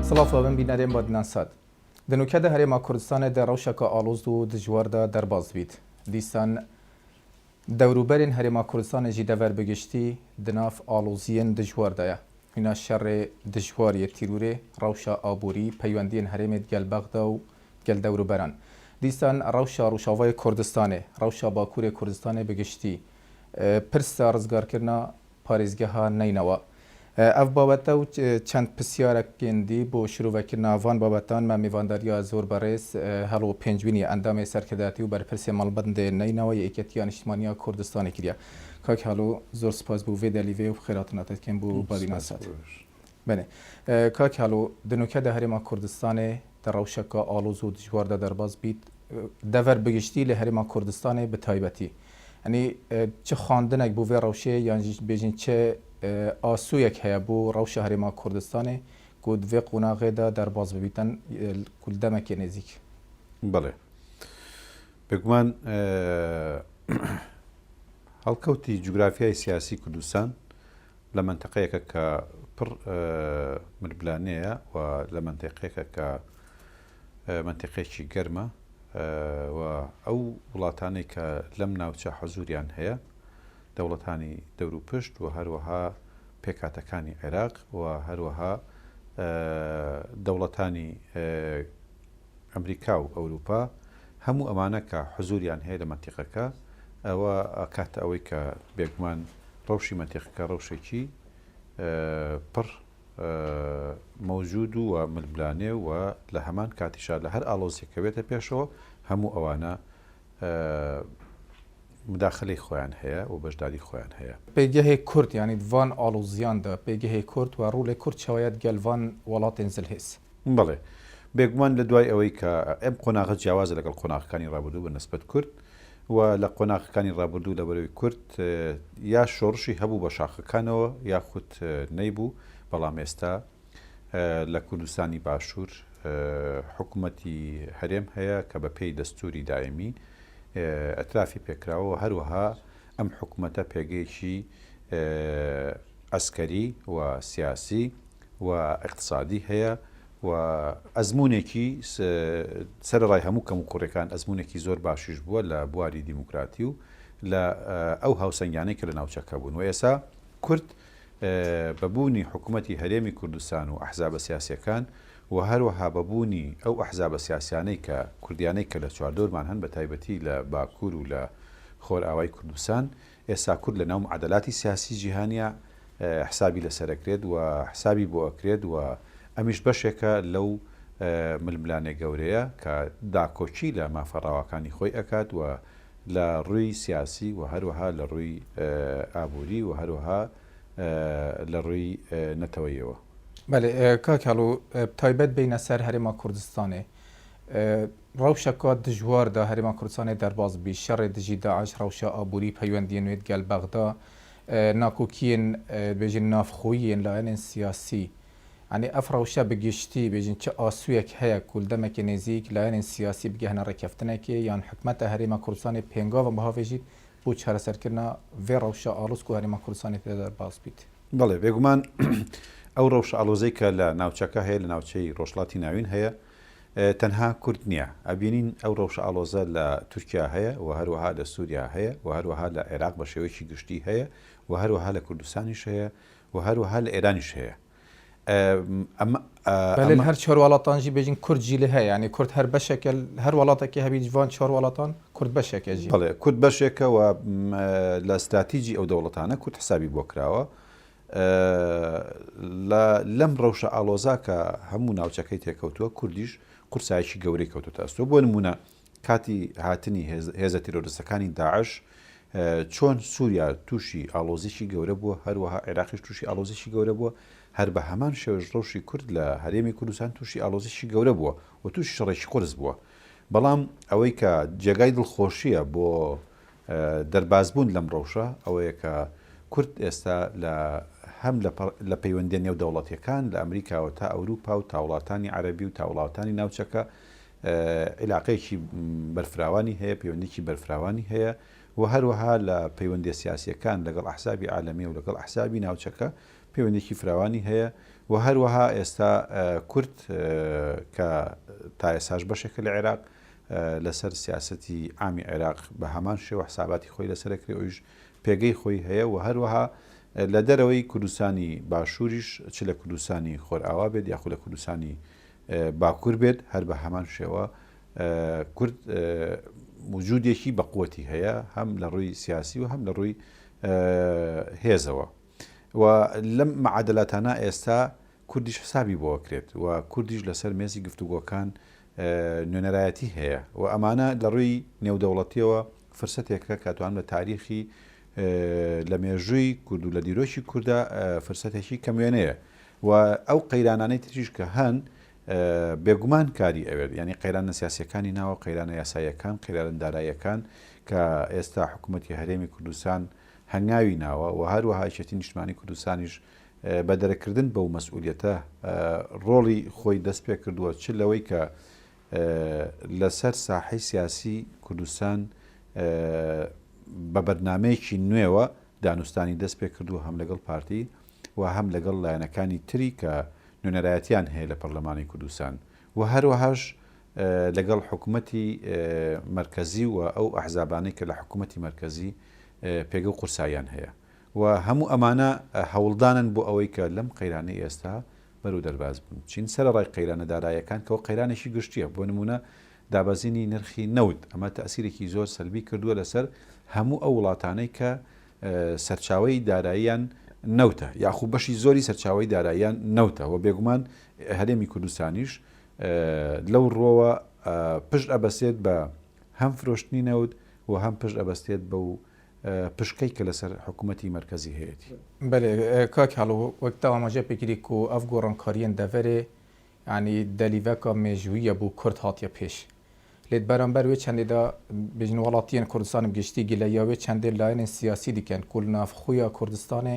سڵاو فاوێن بینەرێن بادینان سات. Di nûke de Herêma Kurdistanê di rewşeke aloz û dijwar de derbas dibît. Dîsan dewrûberên Herêma Kurdistanê jî dever bi giştî di nav aloziyên dijwar de ye. Hîna şerê dijwar yê tîrorê, rewşa aborî, peywendiyên herêmê digel Bexda û digel dewrûberan. Dîsan rewşa Rojavayê Kurdistanê, rewşa Bakurê Kurdistanê bi giştî, pirsa rizgarkirina parêzgeha Neynewa. Ev babete û çend pirsyarekên dî bo şirovekirina van babetan me mêvandariya zor berêz Helo Pêncwînî endamê serkirdayetî û berpirsê Malbendê Neynewa yê Yeketiya Niştimaniya Kurdistanê kiriye. Kak Helo zor spas bo vê delîvê û xêratina te dikim bo Badîna Sat. Belê. Kak Helo di nûke de Herêma Kurdistanê di rewşeke aloz û dijwar de derbas bît, dever bi giştî lê Herêma Kurdistanê bi taybetî. Yanî çi xwandinek bo vê rewşê yan jî bêjin çi asoyek heye bo rewşa Herêma Kurdistanê ku di vê qonaxê de derbas bibîtin ku li demekê nêzîk? Belê. Bêguman هەڵکەوتی جوگرافیای سیاسی کوردستان لە مەنتەقەیەکە کە پڕ ململانێیە و لە مەنتیقێکە کە مەنتیقێکی گەرمە و ئەو وڵاتانەی کە لەم ناوچە حەزوریان هەیە دەوڵەتانی دەوروپشت و هەروەها پێکهاتەکانی عێراق و هەروەها دەوڵەتانی ئەمریکا و ئەوروپا هەموو ئەمانە کە حزوریان هەیە لە مەنتیقەکە ئەوە ئەکاتە ئەوەی کە بێگومان ڕەوشی مەنتیقەکە ڕەوشێکی پڕ مەوجود و ململانێ و لە هەمان کاتیشا لە هەر ئاڵۆزیەک کە بێتە پێشەوە هەموو ئەوانە مداخلەی خۆیان هەیە و بەشداری خۆیان هەیە. پێگەهێ کورد یانی ڤان ئاڵۆزیان دە پێگەهێ کورد و ڕوڵێ کورد چاوەیە دگەل ڤان وەڵاتێن زلهێز. بەڵێ. بێگومان لە دوای ئەوەی کە ئەم قۆناغە جیاوازە لەگەڵ قۆناغەکانی ڕابردوو بە نسبەت کورد و لە قۆناغەکانی ڕابردوو لەبەرەوەی کورد یا شۆڕشی هەبوو بە شاخەکانەوە یاخود نەیبوو بەڵام ئێستا لە کوردستانی باشوور حکوومەتی هەرێم هەیە کە بە پێی دەستوری دایمی ئەترافی پێکراوە هەروەها ئەم حکوومەتە پێگەیەکی عەسکەری و سیاسی و ئیقتسادی هەیە و ئەزموونێکی سەرەڕای هەموو کەموکوڕیەکان ئەزموونێکی زۆر باشیش بووە لە بواری دیموکراتی و لە ئەو هاوسەنگیانەی کە لە ناوچەکە بوون و ئێسا کورد بە بوونی حکوومەتی هەرێمی کوردستان و ئەحزابە سیاسیەکان و هەروەها بە بوونی ئەو ئەحزابە سیاسیانەی کە کوردیانەی کە لە چواردەورمان هەن بە تایبەتی لە باکوور و لە خۆرئاوای کوردستان ئێستا کورد لە ناو معادەلاتی سیاسی جیهانیا حسابی لەسەر ئەکرێت و حسابی بۆ ئەکرێت و ئەمیش بەشێکە لەو ململانێ گەورەیە کە داکۆکی لە مافە ڕەواکانی خۆی ئەکات و لە ڕووی سیاسی و هەروەها لە ڕووی ئابووری و هەروەها لە ڕووی نەتەوەیەوە. بەلێ کاک هەڵۆ تایبەت بێینە سەر هەرێما کوردستانێ ڕەوشەکە دژوار دا هەرێما کوردستانێ دەرباز بی، شەڕێ دژی داعش، ڕەوشا ئابووری، پەیوەندیێن وێ دگەل بەغدا، ناکۆکیێن بێژین ناڤخۆییێن لایەنێن سیاسی. یانی ئەف ڕەوشە بە گشتی بێژین چ ئاسوویەک هەیە کو li demekê nêzîk لایەنên siyasî bigehine rêkeftinekê yan hikûmeta Herêma Kurdistanê pêngavan bihavêjît bo çareserkirina vê rewşa aloz ku Herêma Kurdistanê tê de derbas bît? بەڵێ، بێگومان ئەو ڕەوشە ئاڵۆزەی کە لە ناوچەکە هەیە، لە ناوچەی ڕۆژهەڵاتی ناوین هەیە، تەنها کورد نییە، ئەبینین ئەو ڕەوشە ئاڵۆزە لە تورکیا هەیە و هەروەها لە سووریا هەیە و هەروەها لە عێراق بە شێوەیەکی گشتی هەیە و هەروەها لە کوردستانیش هەیە و هەروەها لە ئێرانیش هەیە. ئەمە بەلێ هەر چوار وڵاتان ژی بێژین کورد ژی لێ هەیە یانی کورد هەر بەشێکە هەر وڵاتێکی هەبی ڤان چوار وڵاتان کورد بەشێکە ژی. بەڵێ کورد بەشێکە و لە ستراتیجی ئەو دەوڵەتانە کورد حسابی بۆ کراوە. لە لەم ڕەوشە ئاڵۆزا کە هەموو ناوچەکەی تێکەوتووە، کوردیش قورسایەکی گەورەی کەوتۆتە ئەستۆ. بۆ نموونە کاتی هاتنی هێزە تیرۆرستەکانی داعش چۆن سووریا تووشی ئاڵۆزیی گەورە بووە، هەروەها عێراقیش تووشی ئاڵۆزیی گەورە بووە، هەر بە هەمان شێوەش ڕەوشی کورد لە هەرێمی کوردستان تووشی ئاڵۆزیی گەورە بووە و تووشی شەڕێکی قورس بووە. بەڵام ئەوەی کە جێگای دڵخۆشییە بۆ دەربازبوون لەم ڕەوشە ئەوەیە کە کورد ئێستا لە هەم لە پەیوەندیە نێودەوڵەتیەکان لە ئەمریکاوە تا ئەوروپا و تا وڵاتانی عەرەبی و تا وڵاتانی ناوچەکە عیلاقەیەکی بەرفراوانی هەیە، پەیوەندیکی بەرفراوانی هەیە و هەروەها لە پەیوەندیە سیاسیەکان لەگەڵ ئەحزابی عالەمی و لەگەڵ ئەحزابی ناوچەکە. پەیوەندیەکی فراوانی هەیە و هەروەها ئێستا کورد کە تا ئێستاش بەشێکە لە عێراق لەسەر سیاسەتی عامی عێراق بە هەمان شێوە حساباتی خۆی لەسەر ئەکرێ ئەویش پێگەی خۆی هەیە و هەروەها لە دەرەوەی کوردستانی باشووریش چ لە کوردستانی خۆرئاوا بێت یاخود لە کوردستانی باکوور بێت هەر بە هەمان شێوە کورد وجودێکی بەقوەتی هەیە هەم لە ڕووی سیاسی و هەم لە ڕووی هێزەوە و لەم معادلاتانە ئێستا کوردیش حسابی بۆ ئەکرێت و کوردیش لەسەر مێزی گفتوگۆکان نوێنەرایەتی هەیە و ئەمانە لە ڕووی نێودەوڵەتیەوە فرسەتێکە کە توان لە تاریخی لە مێژووی کورد و لە دیرۆکی کووردا فرسەتێکی کەموێنەیە و ئەو قەیرانانەی تریش کە هەن بێگومان کاری ئەوێت یعنی قەیرانە سیاسیەکانی ناوە قەیرانە یاساییەکان قەیرانە داراییەکان کە ئێستا حکوومەتی هەرێمی کوردستان هەنگاوی ناوە و هەروەها یەکێتی نیشتمانی کوردستانیش بە دەرککردن بەو مەسئولیەتە ڕۆڵی خۆی دەست پێ کردووە چ لەوەی کە لەسەر ساحەی سیاسی کوردستان بە بەرنامەیەکی نوێوە دانوستانی دەست پێ کردووە هەم لەگەڵ پارتی و هەم لەگەڵ لایەنەکانی تری کە نوێنەرایەتیان هەیە لە پەرلەمانی کوردستان و هەروەهاش لەگەڵ حکومەتی مەرکەزی و ئەو ئەحزابانەی کە لە حکومەتی مەرکەزی پێگە و قورساییان هەیە و هەموو ئەمانە هەوڵدانن بۆ ئەوەی کە لەم قەیرانەی ئێستا بەرەو دەرباز بوون چین سەرەڕای قەیرانە دارایەکان کەەوە قەیرانێکی گشتیە بۆ نمونە دابەزینی نرخی نەوت ئەمە تەئسیرێکی زۆر سەلبی کردووە لەسەر هەموو ئەو وڵاتانەی کە سەرچاوەی داراییان نەوتە یاخو بەشی زۆری سەرچاوەی داراییان نەوتە و بێگومان هەرێمی کوردستانیش لەو ڕووەوە پشت ئەبەسێت بە هەم فرۆشتنی نەوت و هەم پشت ئەبەستێت بەو پشکەی کە لەسەر حکوومەتی مەرکەزی هەیەتی. بەلێ کاک هەڵۆ وەک تە ئاماژە پێ کری کو ئەڤ گۆڕانکاریەن دەڤەرێ یانی دەلیڤەکا مێژوویە بۆ کورد هاتیە پێش. لێ بەرامبەر وێ چەندێ دا بێژن وەڵاتیەن کوردستان bi گشتی گلەییا وێ چەندێ لایەنên سیاسی dikin ku li navxweya Kurdistanê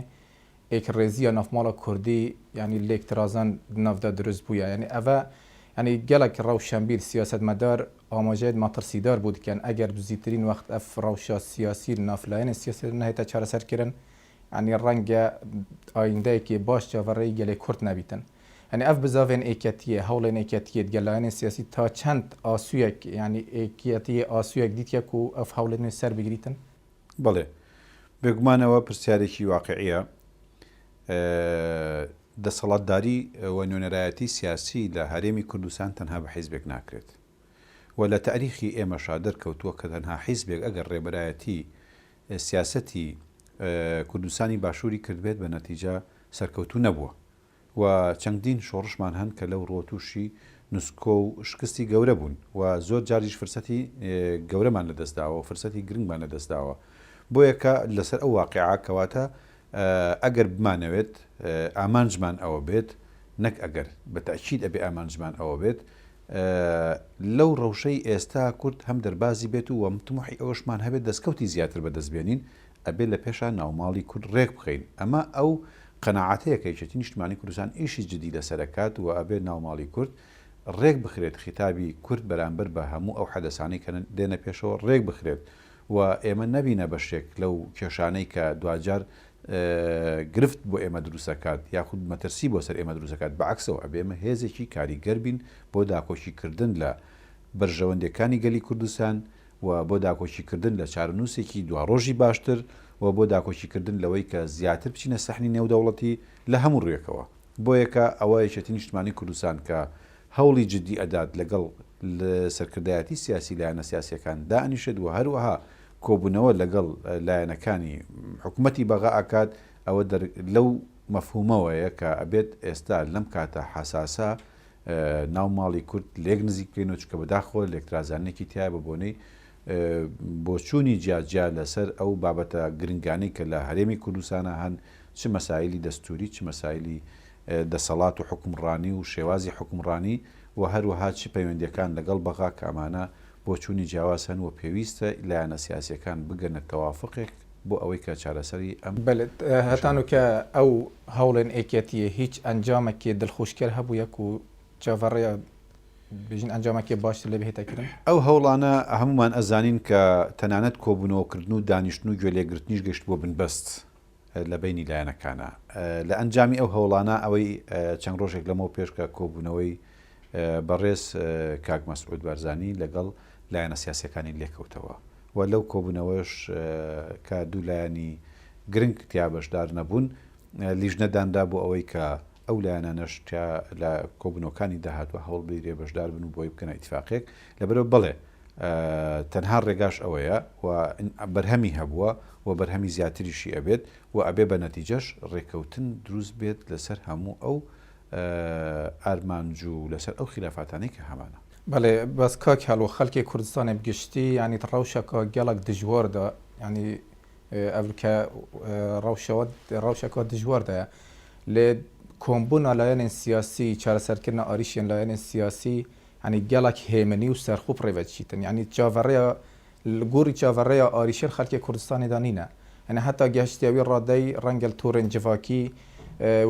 êkrêziya navmala kurdî yanî lêktirazan di nav de dirust bûye. Yanî eve yanî gelek rewşenbîr, siyasetmedar amajeyên metirsîdar bû dikin eger bi zîtirîn wext ev rewşa siyasî li nav layenên siyasî de nehête çareserkirin yanî renge ayîndeyekê baş çaverêyî gelê kurd nebîtin. Yanî ev bizavên êketiyê, hewlên êketiyê digel layenên siyasî ta çend asûyek yanî êketiyê asûyek dîtiye ku ev hewlên wê ser bigirîtin? بەڵێ بێگومان ئەوە پرسیارێکی واقیعیە. دەسەڵاتداری و نوێنەرایەتی سیاسی لە هەرێمی کوردستان تەنها بە حیزبێک ناکرێت و لە تاریخی ئێمەشا دەرکەوتووە کە تەنها حیزبێک ئەگەر ڕێبەرایەتی سیاسەتی کوردستانی باشووری کردبێت بە نەتیجە سەرکەوتوو نەبووە. و چەندین شۆڕشمان هەن کە لەو ڕووە تووشی نسکۆ و شکستی گەورە بوون و زۆر جاریش فرسەتی گەورەمان لە دەست داوە و فرسەتی گرنگمان لە دەست داوە. بۆیە کە لەسەر ئەو واقیعە کەواتە ئەگەر بمانەوێت ئامانجمان ئەوە بێت، نەک ئەگەر، بە تەئکید ئەبێ ئامانجمان ئەوە بێت لەو ڕەوشەی ئێستا کورد هەم دەربازی بێت و تموحی ئەوەشمان هەبێت دەستکەوتی زیاتر بەدەست بێنین، ئەبێ لە پێشا ناوماڵی کورد ڕێک بخەین. ئەمە ئەو قەناعەتەیە کە یەکێتی نیشتمانی کوردستان ئیشی جدی لەسەر ئەکات و ئەبێ ناوماڵی کورد ڕێک بخرێت، خیتابی کورد بەرامبەر بە هەموو ئەو حەدەسانەی کە دێنە پێشەوە ڕێک بخرێت و ئێمە نەبینە بەشێک لەو کێشانەی کە دواجار گرفت بۆ ئێمە دروست ئەکات یاخود مەترسی بۆ سەر ئێمە دروست ئەکات، بە عەکسەوە ئەبێ ئێمە هێزێکی کاریگەر بین بۆ داکۆکی کردن لە بەرژەوەندیەکانی گەلی کوردستان و بۆ داکۆکیکردن لە چارەنووسێکی دواڕۆژی باشتر و بۆ داکۆکیکردن لەوەی کە زیاتر بچینە سەحنی نێودەوڵەتی لە هەموو ڕوویەکەوە. بۆیە کە ئەوە یەکێتی نیشتمانی کوردستان کە هەوڵی جدی ئەدات لەگەڵ سەرکردایەتی سیاسی لایەنە سیاسیەکان دائەنیشێت و هەروەها کۆبوونەوە لەگەڵ لایەنەکانی حکومەتی بەغا ئەکات ئەوە لەو مەفهومەوەیە کە ئەبێت ئێستا لەم کاتە حەساسە ناو ماڵی کورد لێک نزیک بکەینەوە چونکە بەداخەوە لێکترازانێکی تایە بە بۆنەی بۆچوونی جیاجیا لەسەر ئەو بابەتە گرنگانەی کە لە هەرێمی کوردستانە هەن چ مەسایلی دەستوری چ مەسایلی دەسەڵات و حکومڕانی و شێوازی حکومڕانی و هەروەها چ پەیوەندیەکان لەگەڵ بەغا کە ئەمانە بۆچوونی جیاواز هەن و پێویستە لایەنە سیاسیەکان بگەنە تەوافقێک بۆ ئەوەی کە چارەسەری ئەم بەلێ هەتانوکە ئەو هەوڵێن ئێکیەتیێ هیچ ئەنجامەکێ دڵخوشکەر هەبوویە کو چاڤەڕێ بێژین ئەنجامەکێ باشتر لێ بهێتە کرن؟ ئەو هەوڵانە هەموومان ئەزانین کە تەنانەت کۆبوونەوەکردن و دانیشتن و گوێ لێگرتنیش گەشتبووە بنبەست. لە بەینی لایەنەکانە. لە ئەنجامی ئەو هەوڵانە ئەوەی چەند ڕۆژێک لەمەو پێش کە کۆبوونەوەی بەڕێز کاک مەسعود بارزانی لەگەڵ لایەنە سیاسیەکانی لێکەوتەوە و لەو کۆبوونەوەش کە دوو لایەنی گرنگ تیا بەشدار نەبوون لیژنە دانرا بۆ ئەوەی کە ئەو لایەنانەش تیا لە کۆبوونەوەکانی داهاتوە هەوڵ بدرێ بەشدار بن و بۆی بکەنە ئیتفاقێک لەبەرئەوە بەڵێ تەنها ڕێگاش ئەوەیە و بەرهەمی هەبووە و بەرهەمی زیاتریشی ئەبێت و ئەبێ بە نەتیجەش ڕێکەوتن دروست بێت لەسەر هەموو ئەو ئارمانج و لەسەر ئەو خیلافاتانەی کە هەمانە. بەڵێ بەس کاک هەڵۆ خەلکێ کوردستانێ بگشتی یانی ڕەوشەکا گەڵەک دژوار دا یانی ئەڤکە ڕەوشەوە ڕەوشەکا دژوار دایە لێ کۆمبونا لایەنێن سیاسی چارەسەرکردنا ئاریشێن لایەنێن سیاسی یانی گەڵەک هێمنی و سەرخوب ڕێڤە چیتن یانی چاڤەڕێیا لە گۆری چاڤەڕێیا ئاریشێن خەلکێ کوردستانێ دا نینە یانی هەتا گەهشتیە وی ڕادەی ڕەنگە لە تۆڕێن جڤاکی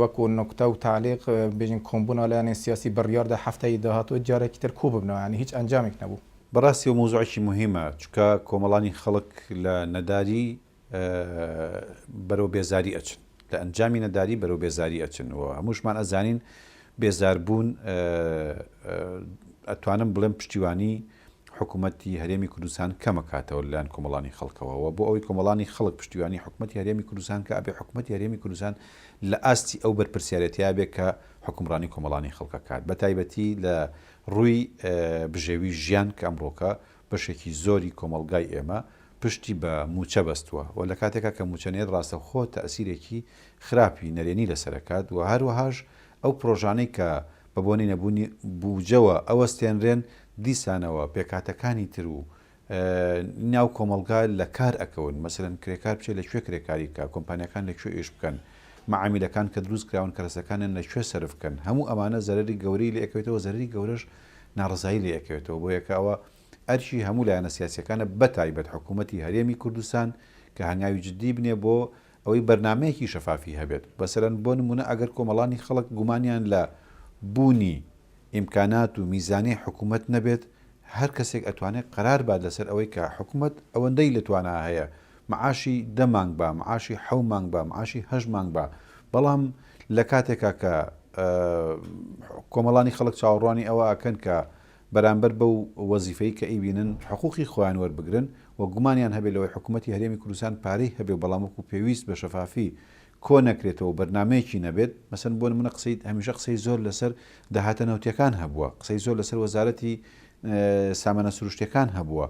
وەکو نوکتە و تەعلیق بێژن کۆمبونا لایەنێن سیاسی بڕیار دا هەفتەی داهاتوو جارێکی تر کۆ ببنەوە یانی هیچ ئەنجامێک نەبوو. بەڕاستی ئەو مەوزوعێکی موهیمە چونکە کۆمەڵانی خەڵک لە نەداری بەرەو بێزاری ئەچن لە ئەنجامی نەداری بەرەو بێزاری ئەچن و هەمووشمان ئەزانین بێزاربوون ئەتوانم بڵێم پشتیوانی حکوومەتی هەرێمی کوردستان کەمەکاتەوە لەلایەن کۆمەڵانی خەڵکەوە و بۆ ئەوەی کۆمەڵانی خەڵک پشتیوانی حکوومەتی هەرێمی کوردستان کە ئەبێ حکوومەتی هەرێمی کوردستان لە ئاستی ئەو بەرپرسیارەتیا بێ کە حکومڕانی کۆمەڵانی خەڵکەکات بە تایبەتی لە ڕووی بژێوی ژیان کە ئەمڕۆکە بەشێکی زۆری کۆمەڵگای ئێمە پشتی بە مووچە بەستووە و لە کاتێکا کە مووچە نەیەت ڕاستەوخۆ تەئسیرێکی خراپی نەرێنی لەسەر ئەکات و هەروەهاش ئەو پڕۆژانەی کە بە بۆنەی نەبوونی بووجەوە ئەوەستێنرێن دیسانەوە پێکهاتەکانی تر و ناو کۆمەڵگا لە کار ئەکەون مەسەلەن کرێکار بچێ لە کوێ کرێکاری بکا کۆمپانیاکان لە کوێ ئیش بکەن مەعامیلەکان کە دروست کراون کەرەسەکانیان لە کوێ سەرف بکەن هەموو ئەمانە زەرەری گەورەی لێ ئەکەوێتەوە زەرەری گەورەش ناڕەزایی لێ ئەکەوێتەوە بۆیە کە ئەوە ئەرکی هەموو لایەنە سیاسیەکانە بەتایبەت حکوومەتی هەرێمی کوردستان کە هەنگاوی جدی بنێ بۆ ئەوەی بەرنامەیەکی شەفافی هەبێت مەسەلەن بۆ نموونە ئەگەر کۆمەڵانی خەڵک گومانیان لە بوونی ئیمکانات و میزانیەی حکوومەت نەبێت هەر کەسێک ئەتوانێت قەرار بات لەسەر ئەوەی کە حکومەت ئەوەندەی لە توانا هەیە معاشی دە مانگ با معاشی حەو مانگ با معاشی هەشت مانگ با بەڵام لە کاتێکا کە کۆمەڵانی خەڵک چاوەڕوانی ئەوە ئەکەن کە بەرامبەر بەو وەزیفەی کە ئەیبینن حقوقی خۆیان وەربگرن و گومانیان هەبێ لەوەی حکومەتی هەرێمی کوردستان پارەی هەبێ بەڵام وەکو پێویست بە شەفافی کۆ نەکرێتەوە و بەرنامەیەکی نەبێت، مەسەلەن بۆ نموونە قسەی هەمیشە قسەی زۆر لەسەر داهاتە نەوتیەکان هەبووە، قسەی زۆر لەسەر وەزارەتی سامانە سروشتیەکان هەبووە،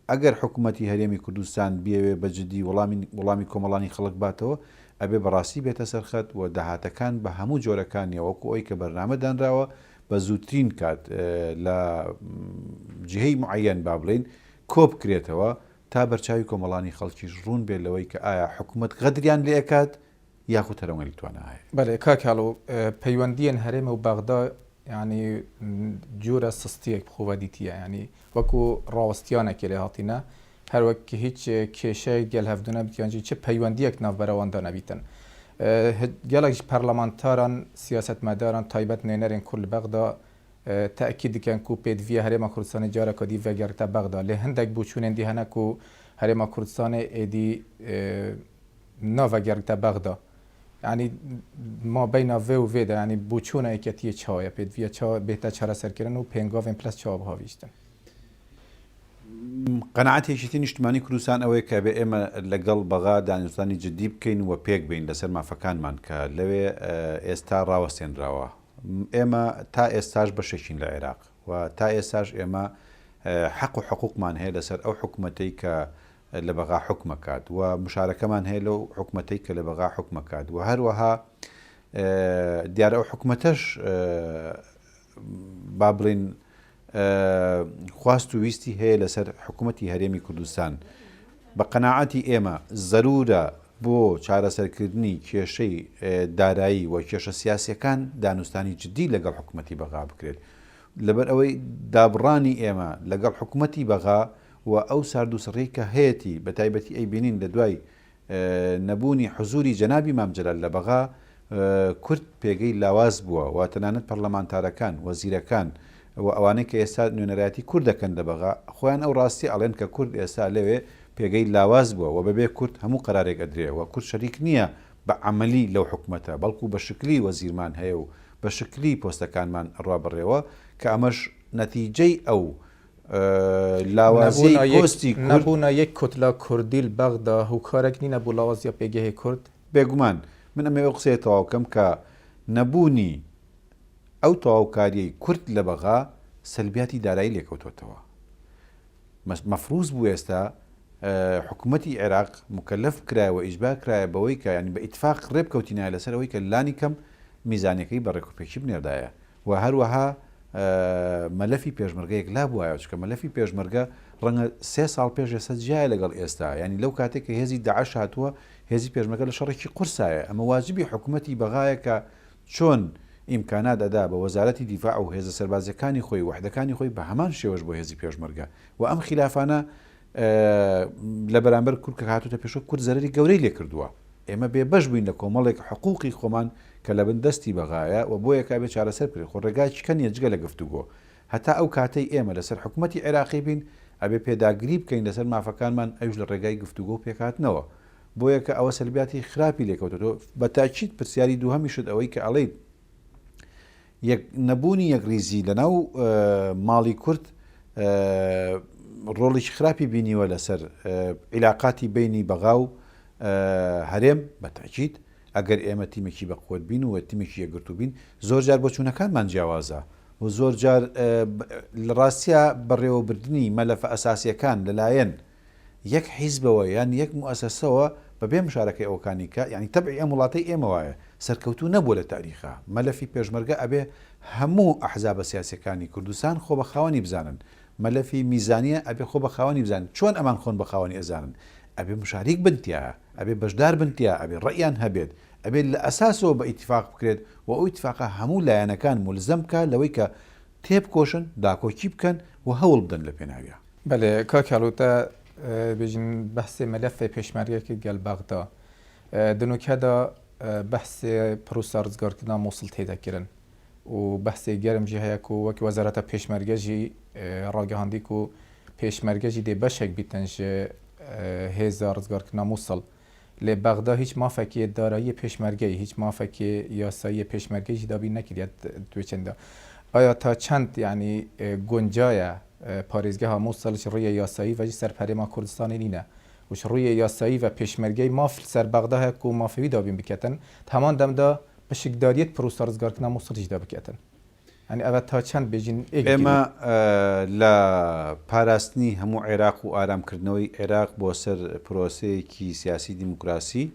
ئەگەر حکومەتی هەرێمی کوردستان بیەوێ بە جدی وەڵامی وەڵامی کۆمەڵانی خەڵک باتەوە، ئەبێ بەڕاستی بێتە سەر خەت و داهاتەکان بە هەموو جۆرەکانیەوە وەکو ئەوەی کە بەرنامە دانراوە بە زووترین کات لە جیهەی معەیەن با بڵێین کۆبکرێتەوە تا بەرچاوی کۆمەڵانی خەڵکیش ڕوون بێت لەوەی کە ئایا حکومەت غەدریان لێ ئەکات یاخود هەرەوەنی توانا هەیە. بەلێ کاک هەڵۆ پەیوەندیەن هەرێم و بەغدا یانی جورە سستیەک بخۆوە دیتیە یانی وەکو ڕاوەستیانەکێ لێ هاتینە هەر وەک هیچ کێشەیەک گەل هەڤدو نەبیت یانجی چ پەیوەندیەک ناڤبەرە واندا نەبیتن گەلەک ژ پەرلەمانتاران سیاسەتمەداران تایبەت نوێنەرێن کورد لە بەغدا تەئکید دکەن کو پێدڤیە هەرێما کوردستانێ جارەکا دی ڤەگەڕیتە بەغدا لێ هندەک بوچوونێن دی هەنە کو هەرێما کوردستانێ ئێدی ناڤەگەڕیتە بەغدا یانی مابەینا ڤێ و ڤێ دا یانی بوچوونە یەکیەتیێ چاوە پێدڤیە چاوە بێتە چارەسەرکردن و پێنگاڤێن پلەس چاوە بهاویشتن. قەناعەتی یەکێتی نیشتمانی کوردستان ئەوەیە کە ئەبێ ئێمە لەگەڵ بەغا دانوستانی جدی بکەین و پێک بێین لەسەر مافەکانمان کە لەوێ ئێستا ڕاوەستێنراوە. ئێمە تا ئێستاش بەشێکین لە عێراق و تا ئێستاش ئێمە حەق و حقوقمان هەیە لەسەر ئەو حکومەتەی کە لە بەغا حوکمەکات و مشارەکەمان هەیە لەو حکومەتەی کە لە بەغا حوکمەکات و هەروەها دیارە ئەو حکومەتەش با بڵین خواست و ویستی هەیە لەسەر حکوومەتی هەرێمی کوردستان. بە قەناعەتی ئێمە زەروورە بۆ چارەسەرکردنی کێشەی دارایی و کێشە سیاسییەکان دانوستانی جددی لەگەڵ حکوومەتی بەغا بکرێت. لەبەر ئەوەی دابڕانی ئێمە لەگەڵ حکوومەتی بەغا و ئەو ساردوسڕیەی کە هەیەتی بە تایبەتی ئەیبینین لە دوای نەبوونی حزوری جەنابی مام جەلال لە بەغا، کورد پێگەی لاواز بووە و تەنانەت پەرلەمانتارەکان، وەزیرەکان و ئەوانەی کە ئێستا نوێنەرایەتی کورد دەکەن لە بەغا، خۆیان ئەو ڕاستیە ئەڵێن کە کورد ئێستا لەوێ پێگەی لاواز بووە و بەبێ کورد هەموو قەرارێک ئەدرێ و کورد شەریک نییە. بە عەمەلی لەو حکومەتە بەڵکو بە شکلی وەزیرمان هەیە و بە شکلی پۆستەکانمان ئەڕوا بەڕێوە کە ئەمەش نەتیجەی ئەو لاوازیەی پۆستی کورد. نەبوونا یەک کوتلە کوردی لە بەغدا هوکارێک نینە بۆ لاوازیا پێگەهێ کورد؟ بێگومان، من ئەمەوێ ئەو قسەیە تەواو کەم کە نەبوونی ئەو تەواوکاریەی کورد لە بەغا سەلبیاتی دارایی لێکەوتۆتەوە. مەفروز بوو ئێستا حکومەتی عێراق موکەلەف بکرایە و ئیجبار کرایە بەوەی کە یانی بە ئیتفاق ڕێبکەوتینایە لەسەر ئەوەی کە لانی کەم میزانیەکەی بە ڕێکوپێکی بنێردایە و هەروەها مەلەفی پێشمەرگە یەکلا بوایەوە چونکە مەلەفی پێشمەرگە ڕەنگە سێ ساڵ پێش ئێستا جیایە لەگەڵ ئێستا یانی لەو کاتێک کە هێزی داعش هاتووە هێزی پێشمەرگە لە شەڕێکی قورسایە ئەمە واجبی حکومەتی بەغایە کە چۆن ئیمکانات ئەدا بە وەزارەتی دیفاع و هێزە سەربازیەکانی خۆی وەحدەکانی خۆی بە هەمان شێوەش بۆ هێزی پێشمەرگە و ئەم خیلافانە لە بەرامبەر کورد کە هاتوتە پێشەوە کورد زەرەری گەورەی لێ کردووە ئێمە بێ بەش بووین لە کۆمەڵێک حقوقی خۆمان کە لە بن دەستی بەغایە و بۆیە کە ئەبێ چارەسەر بکرێت خۆ ڕێگایەکی کە نییە جگە لە گفتوگۆ هەتا ئەو کاتەی ئێمە لەسەر حکومەتی عێراقی بین ئەبێ پێداگری بکەین لەسەر مافەکانمان ئەویش لە ڕێگای گفتوگۆ و پێکهاتنەوە بۆیە کە ئەوە سەلبیاتی خراپی لێکەوتۆتەوە بە تاکید پرسیاری دووهەمیشت ئەوەی کە ئەڵێیت یەک نەبوونی یەکڕیزی لەناو ماڵی کورد ڕۆڵێکی خراپی بینیوە لەسەر عیلاقاتی بینی بەغا و هەرێم بە تاکید ئەگەر ئێمە تیمێکی بەقوت بین و تیمێکی یەکگرتوو بین زۆر جار بۆچوونەکانمان جیاوازە و زۆر جار لە ڕاستیا بەڕێوەبردنی مەلەفە ئەساسیەکان لەلایەن یەک حیزبەوە یان یەک موئەسەسەوە بە بێ مشارەکەی ئەوکانی کە یانی تەبعی ئەم وڵاتەی ئێمە وایە سەرکەوتوو نەبووە لە تاریخا مەلەفی پێشمەرگە ئەبێ هەموو ئەحزابە سیاسیەکانی کوردستان خۆ بە خاوەنی بزانن مەلەفی میزانیە ئەبێ خۆ بە خاوەنی بزانن چۆن ئەمان خۆن بە خاوەنی ئەزانن ئەبێ مشاریک بن تیایا ئەبێ بەشدار بن تیا ئەبێ ڕەئیان هەبێت ئەبێ لە ئەساسەوە بە ئیتیفاق بکرێت و ئەو ئیتیفاقە هەموو لایەنەکان مولزەم بکا لەوەی کە تێبکۆشن داکۆکی بکەن و هەوڵ بدەن لە پێناویا. بەلێ کاک هەڵۆ تە بێژن بەحسێ مەلەفێ پێشمەرگە کرد گەل بەغدا. دە نوکەدا بەحسێ پروسە ڕزگارکردنا موسڵ تێدە کرن و بەحسێ گەرم ژی هەیە کو وەک وەزارەتا پێشمەرگە ژی ڕاگەهاندی کو پێشمەرگە ژی دێ بەشێک بیتن ژ هێزا ڕزگارکردنا موسڵ. لێ بەغدا هیچ مافەکێ داراییە پێشمەرگەی، هیچ مافەکێ یاساییە پێشمەرگەی ژی دابین نەکریە توێ چەندە. ئایا تا چەند یانی گونجایە پارێزگەها موسڵ ژ ڕویە یاسایی ڤە ژ سەر هەرێما کوردستانێ نینە و ژ ڕویە یاسایی ڤە پێشمەرگەی ماف سەر بەغدا هەیە کو مافێ وی دابین بکەتن ت هەمان دەمدا پشکداریەت پروسە ڕزگارکردنا موسڵ ژی دا بکەتن. یانی ئەڤە تا چەند بێژین ئێک ئێمە لە پاراستنی هەموو عێراق و ئارامکردنەوەی عێراق بۆ سەر پرۆسەیەکی سیاسی دیموکراسی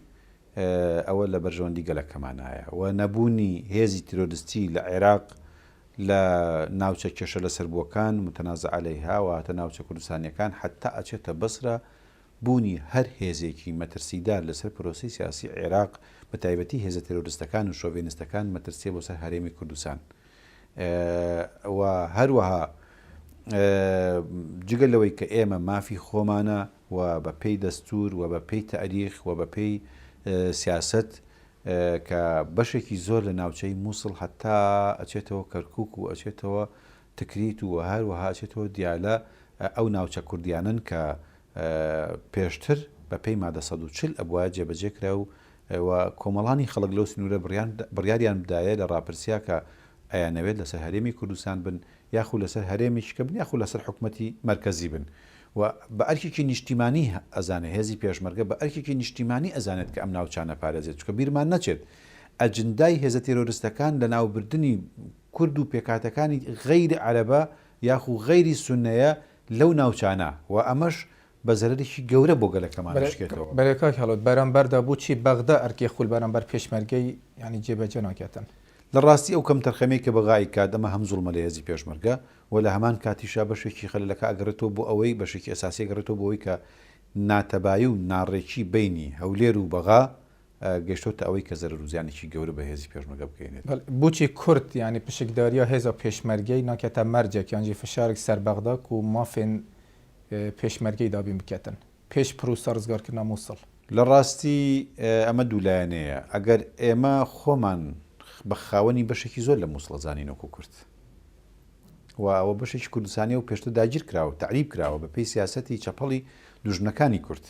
ئەوە لە بەرژەوەندی گەلەکەمانایە و نەبوونی هێزی تیرۆرستی لە عێراق لە ناوچە کێشە لەسەربووەکان، متنازع علیها، واتە ناوچە کوردستانیەکان حەتا ئەچێتە بەسرە بوونی هەر هێزێکی مەترسیدار لەسەر پرۆسەی سیاسی عێراق بە تایبەتی هێزە تێرۆرستەکان و شۆڤێنستەکان مەترسیە بۆ سەر هەرێمی کوردستان و هەروەها جگە لەوەی کە ئێمە مافی خۆمانە و بە پێی دەستور و بە پێی تاریخ و بە پێی سیاسەت کە بەشێکی زۆر لە ناوچەی مووسڵ هەتا ئەچێتەوە کەرکک و ئەچێتەوە تکریت و هەروەها ئەچێتەوە دیالە ئەو ناوچە کوردیانەن کە پێشتر بە پێی مادە 140 ئەبوایە جێبەجێ کرا و و کۆمەڵانی خەڵک لەو سنوورە بڕیاریان بدایە لە ڕاپرسیا کە ئەیانەوێت لەسەر هەرێمی کوردستان بن یاخو لەسەر هەرێمێکی کە بن یاخو لەسەر حکومەتی مەرکەزی بن و بە ئەرکێکی نیشتیمانی ئەزانێ هێزی پێشمەرگە بە ئەرکێکی نیشتیمانی ئەزانێت کە ئەم ناوچانە پارێزێت چونکە بیرمان نەچێت ئەجندای هێزە تێرۆرستەکان لەناوبردنی کورد و پێکهاتەکانی غەیری عەرەبە یاخو غەیری سوننەیە لەو ناوچانە و ئەمەش بە زەرەرێکی گەورە بۆ گەلەکەمان ئەشکێتەوە. بەرێ کاک هەڵۆ بەرامبەردا بۆچی بەغدا ئەرکی خول بەرامبەر پێشمەرگەی یانی جێبەجێ ناکاتن؟ لە ڕاستی ئەو کەمتەرخەمیەی کە بەغا ئەیکات ئەمە هەم زوڵمە لە هێزی پێشمەرگە و لە هەمان کاتیشا بەشێکی خەلەلەکە ئەگەڕێتەوە بۆ ئەوەی بەشێکی ئەساسی ئەگەڕێتەوە بۆ ئەوەی کە ناتەبایی و ناڕێکی بەینی هەولێر و بەغا گەیشتۆتە ئەوەی کە زەرەر و زیانێکی گەورە بە هێزی پێشمەرگە بگەیەنێت. بەڵێ بۆچی کورد یانی پشکداریا هێزا پێشمەرگەی ناکەتە مەرجێک یانژی فشارێک سەر بەغدا کو مافێن پێشمەرگەی دابین بکەتن پێش پروسە ڕزگارکردنا موسڵ؟ لە ڕاستی ئەمە دوولایەنەیە، ئەگەر ئێمە خۆمان بە خاوەنی بەشێکی زۆر لە موسڵ ئەزانین وەکو کورد و ئەوە بەشێکی کوردستانیە و پێشتر داگیر کراوە تەعریب کراوە بە پێی سیاسەتی چەپەڵی دوژمنەکانی کورد.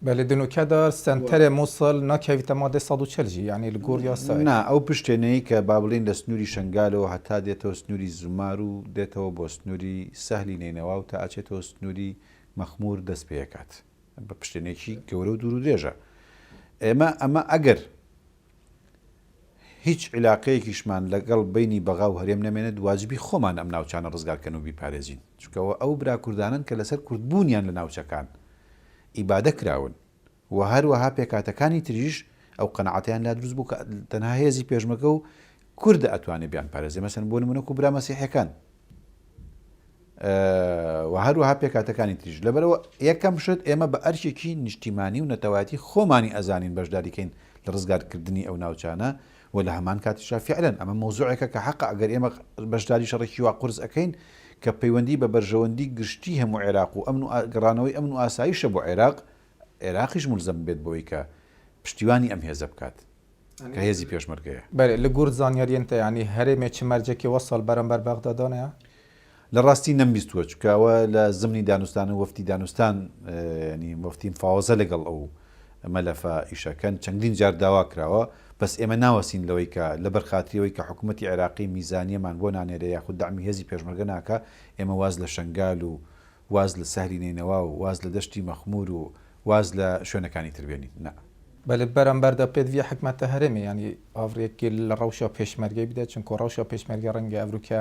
بەلێ دنوکەدا سەنتەرێ موسڵ ناکەویتە مادەی 140 ژی یانی لە گۆر یاسایێ. نا ئەو پشتێنەی کە با بڵێین لە سنووری شەنگالەوە هەتا دێتەوە سنووری زومار و دێتەوە بۆ سنووری سەهلی نەینەوا و تا ئەچێتەوە سنووری مەخموور دەست پێ ئەکات بە پشتێنێکی گەورە و دوور و درێژە ئێمە ئەمە ئەگەر هیچ عیلاقەیەکیشمان لەگەڵ بەینی بەغا و هەرێم نەمێنێت واجبی خۆمانە ئەم ناوچانە ڕزگار کەن و بیپارێزین چونکە ئەوە ئەو برا کوردانەن کە لەسەر کوردبوونیان لە ناوچەکان ئیبادە کراون و هەروەها پێکهاتەکانی تریش ئەو قەناعەتەیان لا دروست بوو کە تەنها هێزی پێشمەرگە و کوردە ئەتوانێ بیانپارێزێ مەسەن بۆ نمونە کو برا مەسیحەکان و هەروەها پێکهاتەکانی تریش. لەبەرئەوە یەکەم شت ئێمە بە ئەرکێکی نیشتیمانی و نەتەوایەتی خۆمانی ئەزانین بەشداریکەین لە ڕزگارکردنی ئەو ناوچانە و لە هەمان کاتیشا فیعلەن ئەمە مەوزوعێکە کە حەقە ئەگەر ئێمە بەشداری شەڕێکی وا قورس ئەکەین کە پەیوەندی بە بەرژەوەندی گشتی هەموو عێراق و ئەمن و گەڕانەوەی ئەمن و ئاسایشە بۆ عێراق، عێراقیش مولزەم بێت بەوەی کە پشتیوانی ئەم هێزە بکات. کە هێزی پێشمەرگەیە. بەرێ لە گور زانیاریێن تە یانی هەرێمێ چ مەرجەکێ وەسەل بەرامبەر بەغدا دانەیە؟ لە ڕاستی نەمبیستووە چونکە ئەوە لە زمنی دانوستان و وەفدی دانوستان یانی وەفدی مفاوەزە لەگەڵ ئەو مەلەفە ئیشەکەن چەندین جار داوا کراوە بەس ئێمە ناوەستین لەوەی کە لەبەر خاتری ئەوەی کە حکوومەتی عێراقی میزانیەمان بۆ نانێرێ یاخود دەعمی هێزی پێشمەرگە ناکا ئێمە واز لە شەنگال و واز لە سەهلی نەینەوا و واز لە دەشتی مەخموور و واز لە شوێنەکانی تر بێنین نا. بەلێ بەرامبەردا پێدڤیە حکمەتە هەرێمێ یانی ئاڤرێکی لە ڕەوشا پێشمەرگەی بدە چونکۆ ڕەوشا پێشمەرگە ڕەنگە ئەڤروکە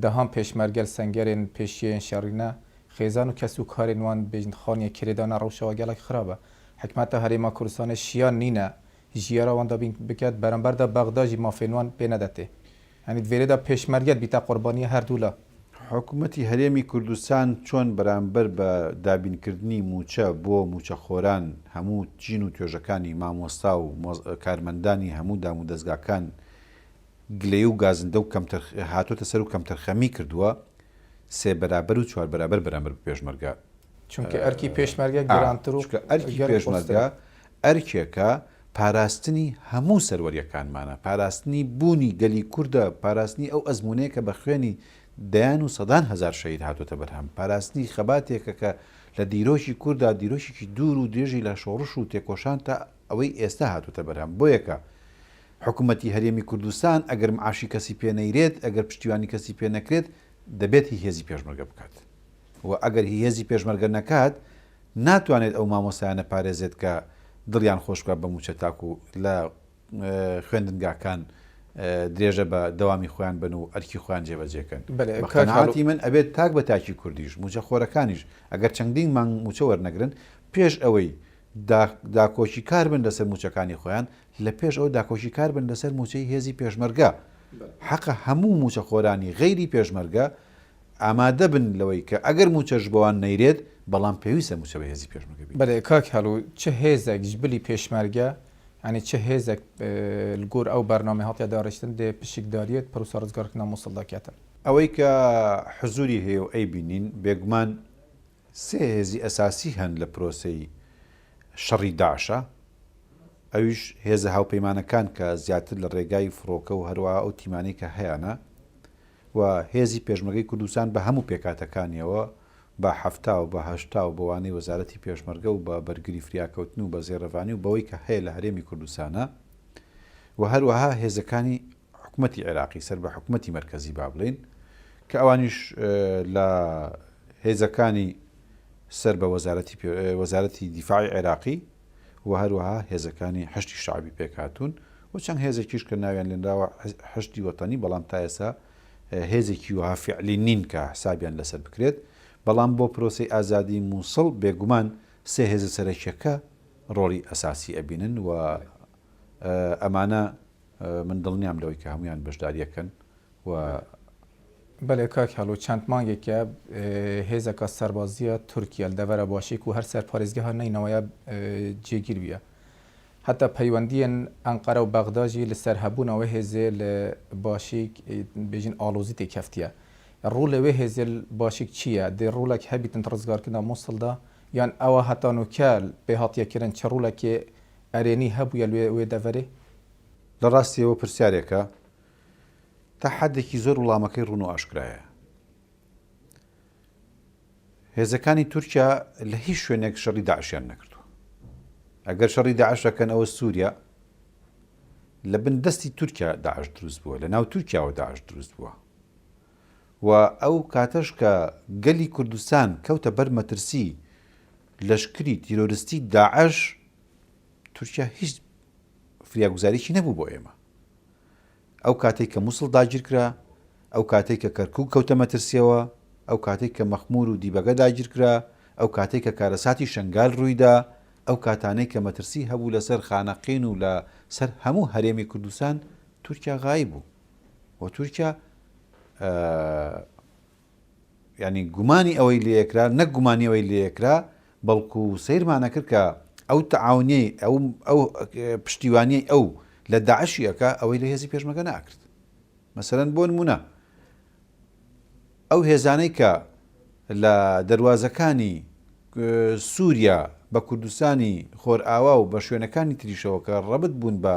دەهان پێشمەرگەل سەنگەرێن پێشیەێن شەڕینە خێزان و کەس و کارێن وان بێژن خانیە کرێدانە ڕەوشا وە گەڵەک خرابە حکمەتە هەرێما کوردستانێ شیان نینە ژیارا وان دابین بکەت بەرامبەردا بەغدا ژی مافێن وان پێ نەدەتێ یانی دڤێرێدا پێشمەرگەت بیتە قوربانیە هەردوولا. حکومەتی هەرێمی کوردستان چۆن بەرامبەر بە دابینکردنی مووچە بۆ مووچەخۆران هەموو چین و توێژەکانی مامۆستا و کارمەندانی هەموو دامودەزگاکان گلەیی و گازندە و کەمتەر هاتۆتە سەر و کەمتەرخەمی کردووە سێ بەرابەر و چوار بەرابەر بەرامبەر بە پێشمەرگە چونکە ئەرکی پێشمەرگە گرانتر و چونکە ئەرکی پێشمەرگە ئەرکێکە پاراستنی هەموو سەروەرییەکانمانە، پاراستنی بوونی گەلی کوردە، پاراستنی ئەو ئەزموونەیە کە بە خوێنی دەیان و سەدان هەزار شەهید هاتۆتە بەرهەم، پاراستنی خەباتێکە کە لە دیرۆکی کورددا دیرۆکێکی دوور و درێژی لە شۆڕش و تێکۆشان تا ئەوەی ئێستا هاتۆتە بەرهەم. بۆیە کە حکومەتی هەرێمی کوردستان ئەگەر معاشی کەسی پێ نەیرێت، ئەگەر پشتیوانی کەسی پێ نەکرێت، دەبێت هی هێزی پێشمەرگە بکات و ئەگەر هی هێزی پێشمەرگە نەکات، ناتوانێت ئەو مامۆستایانە پارێزێت کە دڵیان خۆش بکات بە مووچە تاکو لە خوێندنگاکان درێژە بە دەوامی خۆیان بن و ئەرکی خۆیان جێبەجێ کەن. بەلێ بە کاک هەڵو. قەناعەتی من ئەبێت تاک بە تاکی کوردیش مووچەخۆرەکانیش ئەگەر چەندین مانگ مووچە وەرنەگرن پێش ئەوەی داکۆکیکار بن لەسەر مووچەکانی خۆیان لە پێش ئەوە داکۆکیکار بن لەسەر مووچەی هێزی پێشمەرگە حەقە هەموو مووچەخۆرانی غەیری پێشمەرگە ئامادە بن لەوەی کە ئەگەر مووچەش بەوان نەیرێت، بەڵام پێویستە مووچە بە هێزی پێشمەرگە بیرێت. بەلێ کاک هەڵو چ هێزەک ژبلی پێشمەرگە یانی چ هێزەک لگۆر ئەو بەرنامەی هاتیە دارشتن دێ پشکداریەت پروسە رزگارکردنا موسڵ دا کەتن؟ ئەوەی کە حزوری هەیە و ئەیبینین بێگومان سێ هێزی ئەساسی هەن لە پرۆسەی شەڕی داعشا ئەویش هێزە هاوپەیمانەکان کە زیاتر لە ڕێگای فڕۆکە و هەروەها ئەو تیمانەی کە هەیانە و هێزی پێشمەرگەی کوردستان بە هەموو پێکهاتەکانیەوە بە 70 و بە 80 و بەوانەی وەزارەتی پێشمەرگە و بە بەرگری فریاکەوتن و بە زێڕەڤانی و بەوەی کە هەیە لە هەرێمی کوردستانە و هەروەها هێزەکانی حکومەتی عێراقی سەر بە حکومەتی مەرکەزی با بڵێین کە ئەوانیش لە هێزەکانی سەر بە وەزارەتی وەزارەتی دیفاعی عێراقی و هەروەها هێزەکانی حەشدی شەعبی پێکهاتوون و چەند هێزێکیش کە ناویان لێنراوە حەشدی وەتەنی بەڵام تا ئێستا هێزێکی وەها فعلی نین کە حسابیان لەسەر بکرێت بەڵام بۆ پرۆسەی ئازادی مووسڵ بێگومان سێ هێزە سەرەکیەکە ڕۆڵی ئەساسی ئەبینن و ئەمانە من دڵنیام لەوەی کە هەموویان بەشداریەکەن و. بەلێ کاک هەڵۆ چەند مانگێکە هێزەکە سەربازیە تورکیە لە دەڤەرە باشیک و هەر سەر پارێزگەها نەینەوایە جێگیر بیە هەتا پەیوەندیەن ئەنقەرە و بەغدا ژی لە سەر هەبوونا وێ هێزێ لە باشیک بێژین ئاڵۆزی تێ کەفتیە ڕوڵێ وێ هێزێ ل باشیک چیە دێ ڕوڵەک هەبیتن ڕزگارکردنا موسڵدا یان ئەوە هەتا نوکە پێ هاتیە کرن چ ڕوڵەکێ ئەرێنی هەبوویە لوێ وێ دەڤەرێ؟ لە ڕاستیەوە پرسیارێکە تا حەدێکی زۆر وڵامەکەی ڕوون و ئاشکرایە. هێزەکانی تورکیا لە هیچ شوێنێک شەڕی داعشیان نەکردووە. ئەگەر شەڕی داعش ئەکەن ئەوە سووریا لە بن دەستی تورکیا داعش دروست بووە، لە ناو تورکیاوە داعش دروست بووە و ئەو کاتەش کە گەلی کوردستان کەوتە بەر مەترسی لەشکری تیرۆرستی داعش، تورکیا هیچ فریاگوزاریی نەبوو بۆ ئێمە. ئەو کاتەی کە موسڵ داگیرکرا، ئەو کاتەی کە کەرکوک کەوتە مەترسیەوە، ئەو کاتەی کە مەخمور و دیبەگە داگیرکرا، ئەو کاتەی کە کارەساتی شەنگال ڕوویدا، ئەو کاتانەی کە مەترسی هەبوو لەسەر خانەقین و لە سەر هەموو هەرێمی کوردستان، تورکیا غایب بوو و تورکیا یانی گومانی ئەوەی لێکرا، نەک گومانی ئەوەی لێکرا، بەڵکو سەیرمان ئەکرد کە ئەو تەعاونیەی ئەو ئەو پشتیوانیەی ئەو لە داعشی ئەکا ئەوەی لە هێزی پێشمەرگە نەئەکرد. مەسەلەن بۆ نمونە ئەو هێزانەی کە لە دەروازەکانی سووریا بە کوردستانی خۆرئاوا و بە شوێنەکانی تریشەوە کە ڕەبت بوون بە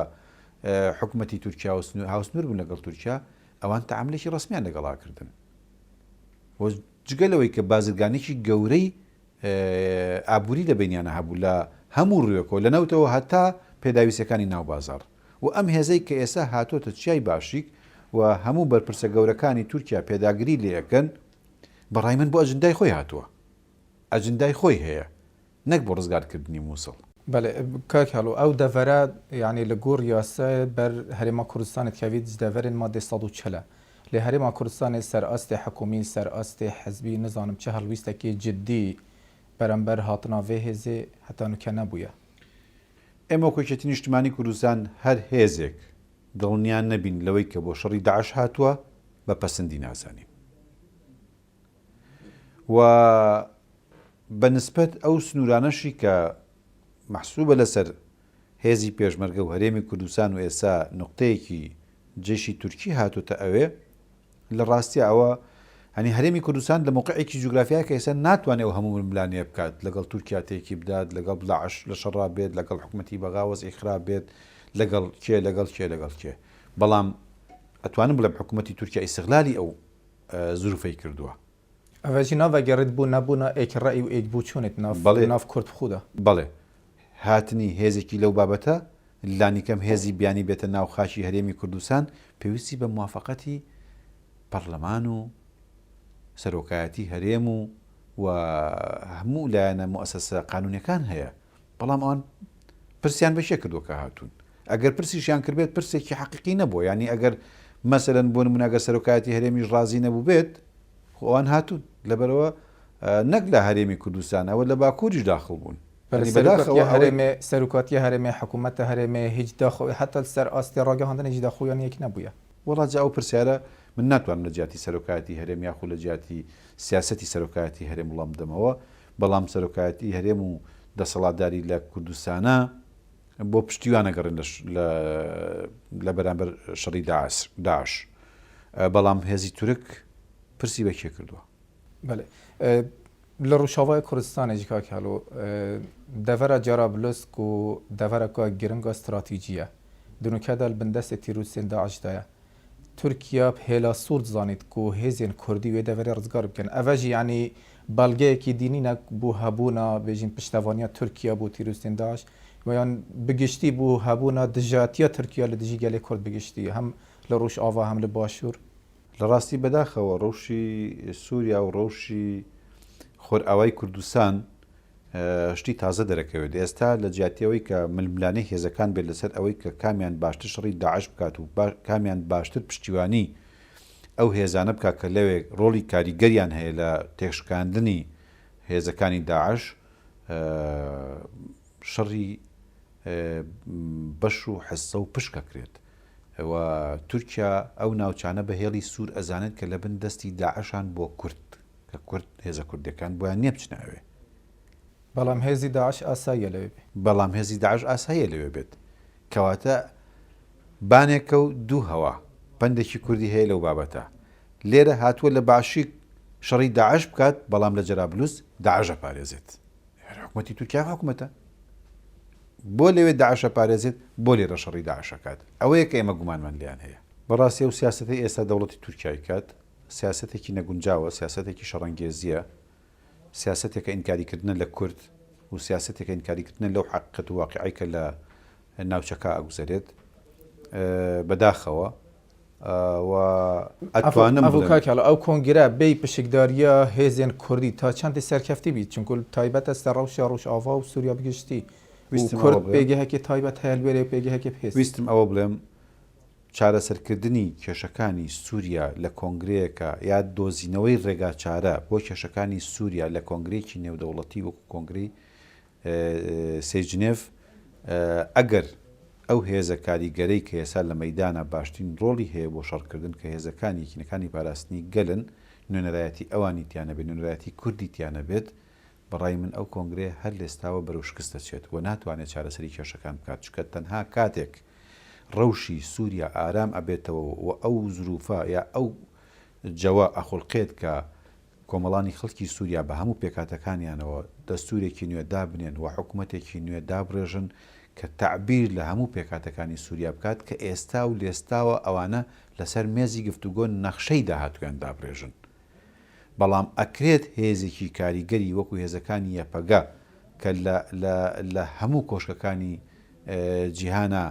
حکومەتی تورکیا و هاوسنوور بوون لەگەڵ تورکیا ئەوان تەعاملێکی ڕەسمیان لەگەڵا کردن و جگە لەوەی کە بازرگانێکی گەورەی ئابووری لە بەینیانە هەبوو لە هەموو ڕووێکەوە لە نەوتەوە هەتا پێداویستیەکانی ناو بازاڕ و ئەم هێزەی کە ئێستا هاتۆتە چیای باشیک و هەموو بەرپرسە گەورەکانی تورکیا پێداگری لێ ئەکەن بە ڕای من بۆ ئەجندای خۆی هاتووە ئەجندای خۆی هەیە نەک بۆ ڕزگارکردنی موسڵ. بەلێ کاک هەڵۆ ئەو دەڤەرە یانی لە گۆر یاسایێ بەر هەرێما کوردستانێ دکەڤیت ji دەڤەرێن مادەی 140 e. Lê Herêma Kurdistanê ser astê hikûmî, ser astê hizbî nizanim çi helwîstekê ciddî beramber hatina vê hêzê heta nûke nebûye. ئێمە وەک یەکێتی نیشتمانی کوردستان هەر هێزێک دڵنیا نەبین لەوەی کە بۆ شەڕی داعش هاتووە بە پەسندی نازانین و بە نسبەت ئەو سنوورانەشی کە مەحسوبە لەسەر هێزی پێشمەرگە و هەرێمی کوردستان و ئێستا نوقتەیەکی جەیشی تورکی هاتۆتە ئەوێ، لە ڕاستیا ئەوە هەنی هەرێمی کوردستان لە مەوقعێکی جوگرافیایە کە ئێستا ناتوانێ ئەو هەموو ململانێیە بکات، لەگەڵ تورکیا تێکی بدات، لەگەڵ داعش لە شەڕا بێت، لەگەڵ حکومەتی بەغا وەزعی خراپ بێت، لەگەڵ کێ لەگەڵ کێ لەگەڵ کێ. بەڵام ئەتوانم بڵێم حکومەتی تورکیا ئیستغلالی ئەو زروفەی کردووە. ئەڤە ژی ناڤەگەڕێت بۆ نەبوونا ئێک ڕەئی و ئێک بووچوونێت ناڤ بەڵێ ناڤ کورد بخودا. بەڵێ هاتنی هێزێکی لەو بابەتە لانیکەم هێزی بیانی بێتە ناو خاکی هەرێمی کوردستان پێویستی بە موافەقەتی پەڕلەمان و سەرۆکایەتی هەرێم و و هەموو لایەنە موئەسەسە قانونیەکان هەیە بەڵام ئەوان پرسیان بە کێ کردووە کە هاتوون؟ ئەگەر پرسیشیان کردبێت پرسێکی حەقیقی نەبووە یانی ئەگەر مەسەلەن بۆ نمونە ئەگەر سەرۆکایەتی هەرێمیش ڕازی نەبووبێت خۆ ئەوان هاتوون لەبەرەوە نەک لە هەرێمی کوردستان ئەوە لە باکووریش داخڵ بوون بەلێ یانی بەداخەوە سەرۆکاتیە ئەوەی هەرێمێ سەرۆکاتیە هەرێمێ حکوومەتە هەرێمێ هیچ داخۆ حەتا سەر ئاستی ڕاگەهاندنێ جی داخویانیەک نەبوویە. وەڵا جا ئەو پرسیارە من ناتوانم لە جیاتی سەرۆکایەتی هەرێم یاخو لە جیاتی سیاسەتی سەرۆکایەتی هەرێم وڵام بدەمەوە بەڵام سەرۆکایەتی هەرێم و دەسەڵاتداری لە کوردستانا بۆ پشتیوان ئەگەڕێن لە لە بەرامبەر شەڕی داعش بەڵام هێزی تورک پرسی بە کێ کردووە؟ بەلێ لە ڕۆژاوای کوردستانێ جی کاک هەلۆ دەڤەرا جەرابلس کو دەڤەرەکا گرنگا ستراتیجیە دنوکەدا li bin destê tîrorîstên DAIŞ de ye. Tirkiye bi hêla sor dizanît ku hêzên kurdî wê deverê rizgar bikin. Ev jî yanî belgeyekî dînî ne bo hebûna bêjîn piştevaniya Tirkiye bo tîrorîstên DAIŞ we yan bi giştî bo hebûna dijatiya Tirkiye li dijî gelê Kurd bi giştî hem li Rojava hem li Başûr. لە ڕاستی بەداخەوە ڕەوشی سوریا و ڕەوشی خۆرئاوای کوردستان شتی تازە دەرەکەوێت ئێستا لە جیاتی ئەوەی کە ململانێی هێزەکان بێت لەسەر ئەوەی کە کامیان باشتر شەڕی داعش بکات و کامیان باشتر پشتیوانی ئەو هێزانە بکات کە لەوێ ڕۆڵی کاریگەریان هەیە لە تێکشکاندنی هێزەکانی داعش شەڕی بەش و حسە و پشک ئەکرێت و تورکیا ئەو ناوچانە بە هێڵی سوور ئەزانێت کە لەبن دەستی داعشان بۆ کورد کە کورد هێزە کوردیەکان بۆیان نیە بچنە ئەوێ. بەڵام هێزی داعش ئاساییە لەوێ بێ. بەڵام هێزی داعش ئاساییە لەوێ بێت. کەواتە بانێکە و دوو هەوا. پەندێکی کوردی هەیە لەو بابەتە. لێرە هاتووە لە باشیک شەڕی داعش بکات بەڵام لە جەرابلوس داعش ئەپارێزێت. هەر حکومەتی تورکیا حکومەتە. بۆ لەوێ داعش ئەپارێزێت بۆ لێرە شەڕی داعش ئەکات. ئەوەیە کە ئێمە گومانمان لێیان هەیە. بەڕاستی ئەو سیاسەتەی ئێستا دەوڵەتی تورکیای کات سیاسەتێکی نەگونجاوە، سیاسەتێکی شەڕەنگێزییە، سیاسەتێکە ئینکاریکردنە لە کورد و سیاسەتێکە ئینکاریکردنە لەو حەقیقەت و واقیعەی کە لە ناوچەکە ئەگوزەرێت بەداخەوە و ئەتوانم ئەڤ کاک هەڵۆ ئەو کۆنگرە بێی پشکداریە هێزێن کوردی تا چەندێ سەرکەفتی بیت چونکو تایبەتە سەر ڕەوشە ڕۆژئاڤا و سوریا بگشتی و کورد پێگەهەکی تایبەت هەیە لوێرێ و پێگەهەکی بهێز. ویستم ئەوە بڵێم چارەسەرکردنی کێشەکانی سوریا لە کۆنگرەیەکا یا دۆزینەوەی ڕێگاچارە بۆ کێشەکانی سوریا لە کۆنگرەیەکی نێودەوڵەتی وەکو کۆنگرەی سێی جنێڤ، ئەگەر ئەو هێزە کاریگەرەی کە ئێستا لە مەیدانە باشترین ڕۆڵی هەیە بۆ شەڕکردن کە هێزەکانی یەکینەکانی پاراستنی گەلن، نوێنەرایەتی ئەوانی تیا نەبێت، نوێنەرایەتی کوردی تیا نەبێت، بە ڕای من ئەو کۆنگرەیە هەر لێستاوە بەرەو شکست دەچێت و ناتوانێت چارەسەری کێشەکان بکات، چونکە تەنها کاتێک ڕەوشی سوریا ئارام ئەبێتەوە و ئەو زروفە یا ئەو جەوە ئەخوڵقێت کە کۆمەڵانی خەڵکی سووریا بە هەموو پێکهاتەکانیانەوە دەستوورێکی نوێ دابنێن و حکومەتێکی نوێ دابڕێژن کە تەعبیر لە هەموو پێکهاتەکانی سووریا بکات کە ئێستا و لێستاوە ئەوانە لەسەر مێزی گفتوگۆ نەخشەی داهاتوویان دابڕێژن. بەڵام ئەکرێت هێزێکی کاریگەری وەکو هێزەکانی یەپەگە کە لە لە لە هەموو کۆشکەکانی جیهانا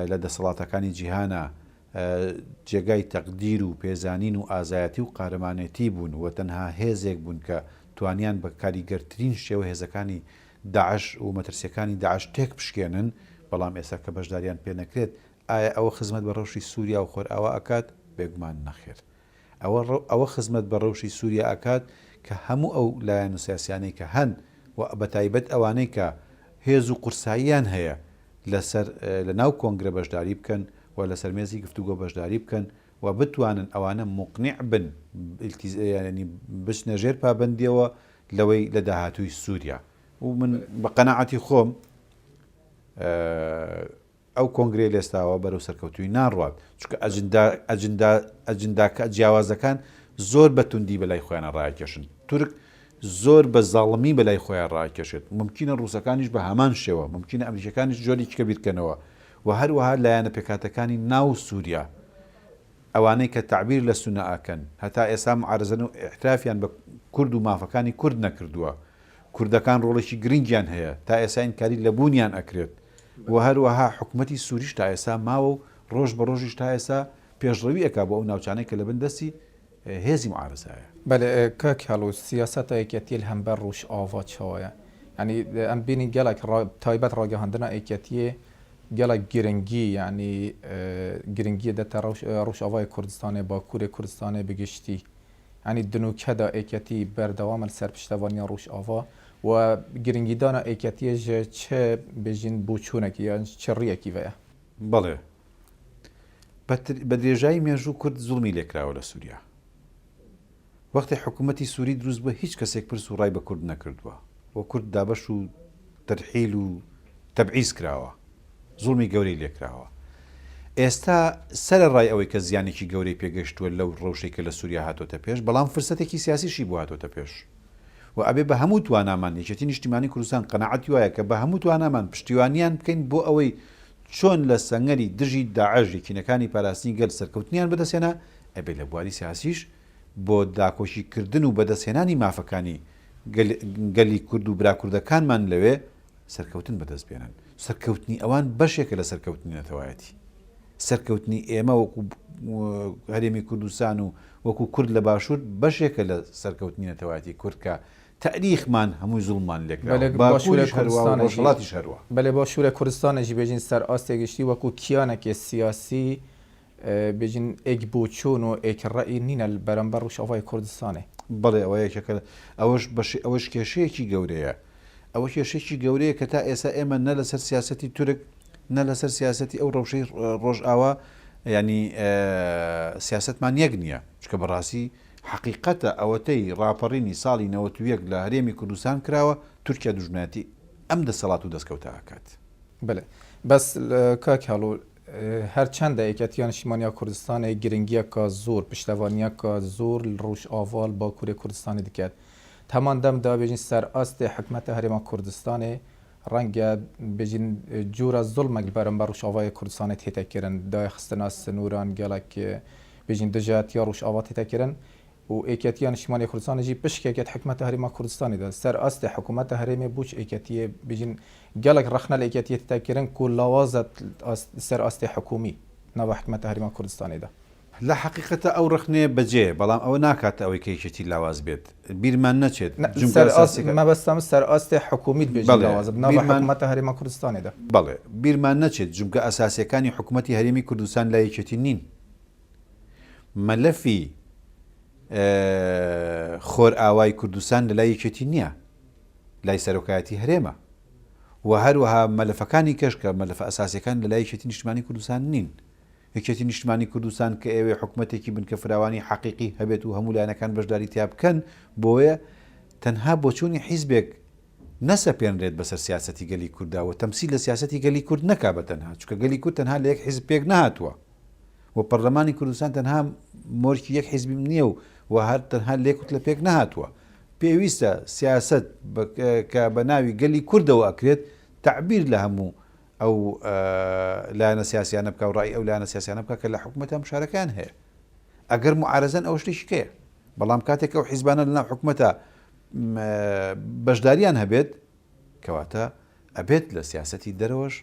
لە دەسەڵاتەکانی جیهانا جێگای تەقدیر و پێزانین و ئازایەتی و قارەمانێتی بوون و تەنها هێزێک بوون کە توانیان بە کاریگەرترین شێوە هێزەکانی داعش و مەترسیەکانی داعش تێک بشکێنن، بەڵام ئێستا کە بەشداریان پێ نەکرێت ئایا ئەوە خزمەت بە ڕەوشی سوریا و خۆرئاوا ئەکات؟ بێگومان نەخێر. ئەوە ئەوە خزمەت بە ڕەوشی سوریا ئەکات کە هەموو ئەو لایەن و سیاسیانەی کە هەن و بەتایبەت ئەوانەی کە هێز و قورساییان هەیە لەسەر لە ناو کۆنگرە بەشداری بکەن و لەسەر مێزی گفتوگۆ بەشداری بکەن و بتوانن ئەوانە موقنیع بن یانی بچنە ژێر پابەندیەوە لەوەی لە داهاتووی سووریا و من بە قەناعەتی خۆم ئەو کۆنگرەی لێستاوە بەرەو سەرکەوتووی ناڕوات، چونکە ئەجندا ئەجندا ئەجنداکە جیاوازەکان زۆر بە توندی بەلای خۆیانە ڕایەکێشن. تورک زۆر بە زاڵمی بەلای خۆیان ڕاکێشێت، مومکینە ڕووسەکانیش بە هەمان شێوە، مومکینە ئەمریکیەکانیش جۆرێکی کە بیرکەنەوە و هەروەها لایەنە پێکهاتەکانی ناو سووریا ئەوانەی کە تەعبیر لە سوننە ئەکەن هەتا ئێستا معارزەن و ئیعترافیان بە کورد و مافەکانی کورد نەکردووە. کوردەکان ڕۆڵێکی گرنگیان هەیە، تا ئێستا ئینکاری لە بوونیان ئەکرێت و هەروەها حکومەتی سوریش تا ئێستا ماوە و ڕۆژ بە ڕۆژیش تا ئێستا پێشڕەوی ئەکا بۆ ئەو ناوچانەی کە لە بن دەستی هێزی معارزایە. بەلێ کاک هەڵۆ سیاسەتا یەکیەتیە لە هەمبەر ڕۆژئاڤا چاوایە؟ یانی ئەم بینین گەلەک تایبەت ڕاگەهاندنا یەکیەتیە گەلەک گرنگی یانی گرنگیە دەتە ڕۆژئاڤای کوردستانێ باکوورێ کوردستانێ بگشتی یانی دنوکەدا یەکیەتی بەردەوامە لەسەر پشتەوانیا ڕۆژئاڤا و گرنگیدانا یەکیەتیە ژ چ بێژین بۆچوونەکی یان چ ڕیەکی ڤەیە؟ بەڵێ بە درێژایی مێژوو کورد زوڵمی لێکراوە لە سوریا. وەختێ حکوومەتی سووری دروست بووە هیچ کەسێک پرس و ڕای بە کورد نەکردووە و کورد دابەش و تەرحیل و تەبعیز کراوە. زوڵمی گەورەی لێکراوە. ئێستا سەرەڕای ئەوەی کە زیانێکی گەورەی پێگەشتووە لەو ڕەوشەی کە لە سووریا هاتۆتە پێش، بەڵام فرسەتێکی سیاسیشی بۆ هاتۆتە پێش و ئەبێ بە هەموو توانامان، یەکێتی نیشتیمانی کوردستان قەناعەتی وایە کە بە هەموو توانامان پشتیوانیان بکەین بۆ ئەوەی چۆن لە سەنگەری دژی داعش یەکینەکانی پاراستنی گەل سەرکەوتنیان بەدەستهێنا، ئەبێ لە بواری سیاسیش بۆ داکۆکی کردن و بەدەستهێنانی مافەکانی گەلی کورد و برا کوردەکانمان لەوێ سەرکەوتن بەدەست بێنن. سەرکەوتنی ئەوان بەشێکە لە سەرکەوتنی نەتەوایەتی. سەرکەوتنی ئێمە وەکو هەرێمی کوردستان و وەکو کورد لە باشوور بەشێکە لە سەرکەوتنی نەتەوایەتی کورد کە تاریخمان هەمووی زوڵممان لێکراوە، بەلێ باشوورێ باکووریش هەروا و کوردستانێ ژی ڕۆژهەڵاتیش هەروا. بەلێ باشوورێ کوردستانێ ژی بێژین سەر ئاستێ گشتی وەکوو کیانەکێ سیاسی بێژین ئێک بۆچوون و ئێک ڕەئی نینە بەرامبەر ڕوژئاڤای کوردستانێ. بەڵێ ئەوە یەکێکە ئەوەش بەشی ئەوەش کێشەیەکی گەورەیە. ئەوە کێشەیەکی گەورەیە کە تا ئێستا ئێمە نە لەسەر سیاسەتی تورک نە لەسەر سیاسەتی ئەو ڕەوشەی ڕۆژئاوا یانی سیاسەتمان یەک نییە. چونکە بەڕاستی حەقیقەتە ئەوەتەی ڕاپەڕینی ساڵی 91 لە هەرێمی کوردستان کراوە، تورکیا دوژمنایەتی ئەم دەسەڵات و دەستکەوتە ئەکات. بەلێ بەس کاک هەڵۆ هەرچەندە یەکێتییا نیشتیمانیا کوردستانێ گرنگیەکا زۆر پشتەوانیەکا زۆر لە ڕۆژئاڤا لە باکوورێ کوردستانێ دکەت هەمان دەم دا بێژین سەر ئاستێ حکومەتە هەرێما کوردستانێ ڕەنگە بێژین جورە زوڵمەک لە بەرامبەر ڕۆژئاڤای کوردستانێ تێتە کرن دایخستنا سنووران گەلەک بێژین دژایەتیا ڕۆژئاڤا تێتە کرن. û Êketiya Niştimanê Kurdistanê jî pişkeke di hikûmeta Herêma Kurdistanê de ser astê hikûmeta herêmê bû çi Êketiyê bijîn gelek rexne li Êketiyê tite kirin ku lawaz e ser astê hikûmî nava hikûmeta Herêma Kurdistanê de. لە حەقیقەتا ئەو ڕەخنەیە بەجێیە، بەڵام ئەوە ناکاتە ئەوەی کە یەکێتی لاواز بێت. بیرمان نەچێت جومگە ئەساسیەکە. مەبەستم سەر ئاستێ حکوومیت بێژین بەڵێ لاوازە ناڤ بیرمان. حکوومەتە هەرێما کوردستانێ دە. بەڵێ بیرمان نەچێت جومگە ئەساسیەکانی حکوومەتی هەرێمی کوردستان لای یەکێتی نین. مەلەفی خۆرئاوای کوردستان لەلای یەکێتی نییە، لای سەرۆکایەتی هەرێمە و هەروەها مەلەفەکانی کەش کە مەلەفە ئەساسیەکان لەلای یەکێتی نیشتمانی کوردستان نین. یەکێتی نیشتمانی کوردستان کە ئەیەوێ حکومەتێکی بنکە فراوانی حەقیقی هەبێت و هەموو لایەنەکان بەشداری تیا بکەن بۆیە تەنها بۆچوونی حیزبێک نەسەپێنرێت بەسەر سیاسەتی گەلی کورددا و تەمسیل لە سیاسەتی گەلی کورد نەکا بە تەنها چونکە گەلی کورد تەنها لە یەک حیزب پێک نەهاتووە و پەرلەمانی کوردستان تەنها مۆرکی یەک حیزبی نییە و و هەر تەنها لە یەک کوتلە پێک نەهاتووە پێویستە سیاسەت کە بە ناوی گەلی کوردەوە ئەکرێت تەعبیر لە هەموو ئەو لایەنە سیاسیانە بکا و ڕای ئەو لایەنە سیاسیانە بکا کە لە حکومەتا مشارەکەیان هەیە. ئەگەر موعارەزەن ئەوە شتێکی کەیە. بەڵام کاتێک ئەو حیزبانە لەناو حکومەتا بەشداریان هەبێت کەواتە ئەبێت لە سیاسەتی دەرەوەش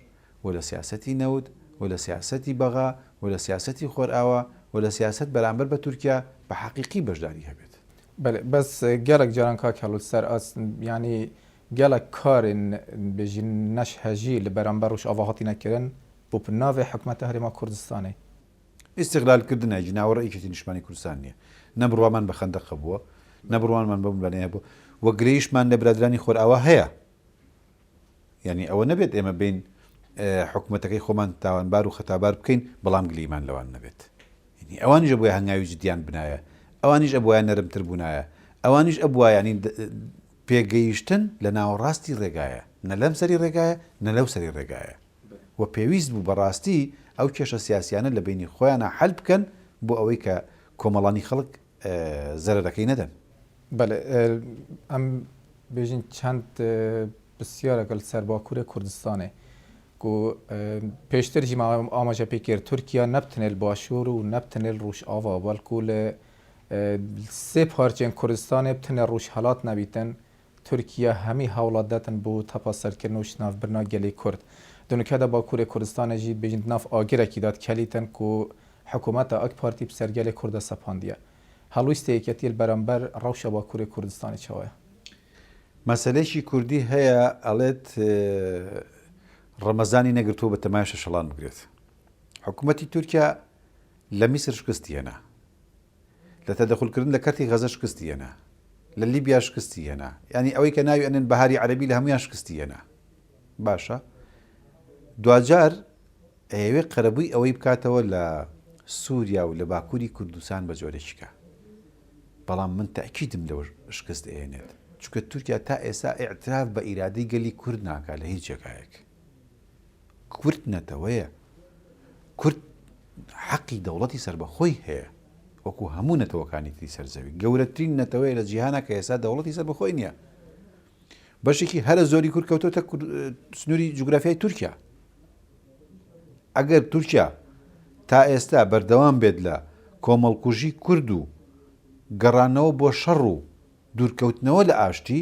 و لە سیاسەتی نەوت و لە سیاسەتی بەغا و لە سیاسەتی خۆرئاوا و لە سیاسەت بەرامبەر بە تورکیا بە حەقیقی بەشداری هەبێت. بەلێ بەس گەلەک جاران کاک هەڵوت سەر ئاست یانی گەلەک کارێن بێژین نەش هەژی li beramber Rojava hatine kirin bû bi navê Hikûmeta Herêma Kurdistanê. ئیستغلال کردنە جناوە ڕێی نیشتمانی کوردستان نییە. نە بڕوامان بە خەندەق هەبووە، نە بڕوانمان بەم لایەنە هەبووە و گلەییشمان لە برادرانی خۆرئاوا هەیە. یانی ئەوە نەبێت ئێمە بێین حکومەتەکەی خۆمان تاوانبار و خەتابار بکەین بەڵام گلەییمان لەوان نەبێت. یانی ئەوانیش ئەبوایە هەنگاوی جدیان بنایە، ئەوانیش ئەبوایە نەرمتر بوونایە، ئەوانیش ئەبوایە یانی پێگەیشتن لە ناوەڕاستی ڕێگایە، نە لەم سەری ڕێگایە، نە لەو سەری ڕێگایە و پێویست بوو بەڕاستی ئەو کێشە سیاسیانە لە بەینی خۆیانا حەل بکەن بۆ ئەوەی کە کۆمەڵانی خەڵک زەرەرەکەی نەدەن. بەلێ ئەم بێژین چەند پرسیارەکە لە سەر باکوورێ کوردستانێ کو پێشتر ژی مە ئاماژە پێ کرد تورکیا نە بتنێ li باشوور و نە بتنێ li ڕۆژئاوا بەڵکو لە سێ پارچەێن کوردستانێ بتنێ ڕۆژهەلات نەبیتن تورکیا هەمی هەوڵا دەتن بۆ تەپاسەرکردن و شنافبرنا گەلێ کورد. دونکەدە باکوورێ کوردستانێ ژی بێژین دناف ئاگرەکی داد کەلیتن کو حکوومەتا ئاک پارتی بسەر گەلێ کوردە سەپاندیە. هەڵویستێ یەکێتی ل بەرامبەر ڕەوشە باکوورێ کوردستانێ چاوایە؟ مەسەلەیەکی کوردی هەیە ئەڵێت ڕەمەزانی نەگرتووە بە تەمایە شەشەڵان بگرێت. حکوومەتی تورکیا لە میسر شکستی هێنا. لە تەدەخولکردن لە کەرتی غەزە شکستی هێنا. لە لیبیا شکستی هێنا. یانی ئەوەی کە ناوی ئەنێن بەهاری عەرەبی لە هەموویان شکستی هێنا. باشە دواجار ئەیەوێ قەرەبووی ئەوەی بکاتەوە لە سووریا و لە باکووری کوردستان بە جۆرێکی کە. بەڵام من تەئکیدم لەوە شکست ئەیەنێت. چونکە تورکیا تا ئێستا ئیعتراف بە ئیرادەی گەلی کورد ناکا لە هیچ جێگایەک. کورد نەتەوەیە. کورد حەقی دەوڵەتی سەربەخۆی هەیە وەکو هەموو نەتەوەکانی تری سەر زەوی. گەورەترین نەتەوەیە لە جیهانا کە ئێستا دەوڵەتی سەربەخۆی نییە. بەشێکی هەرە زۆری کورد کەوتۆتە سنووری جوگرافیای تورکیا. ئەگەر تورکیا تا ئێستا بەردەوام بێت لە کۆمەڵکوژی کورد و گەڕانەوە بۆ شەڕ و دوورکەوتنەوە لە ئاشتی،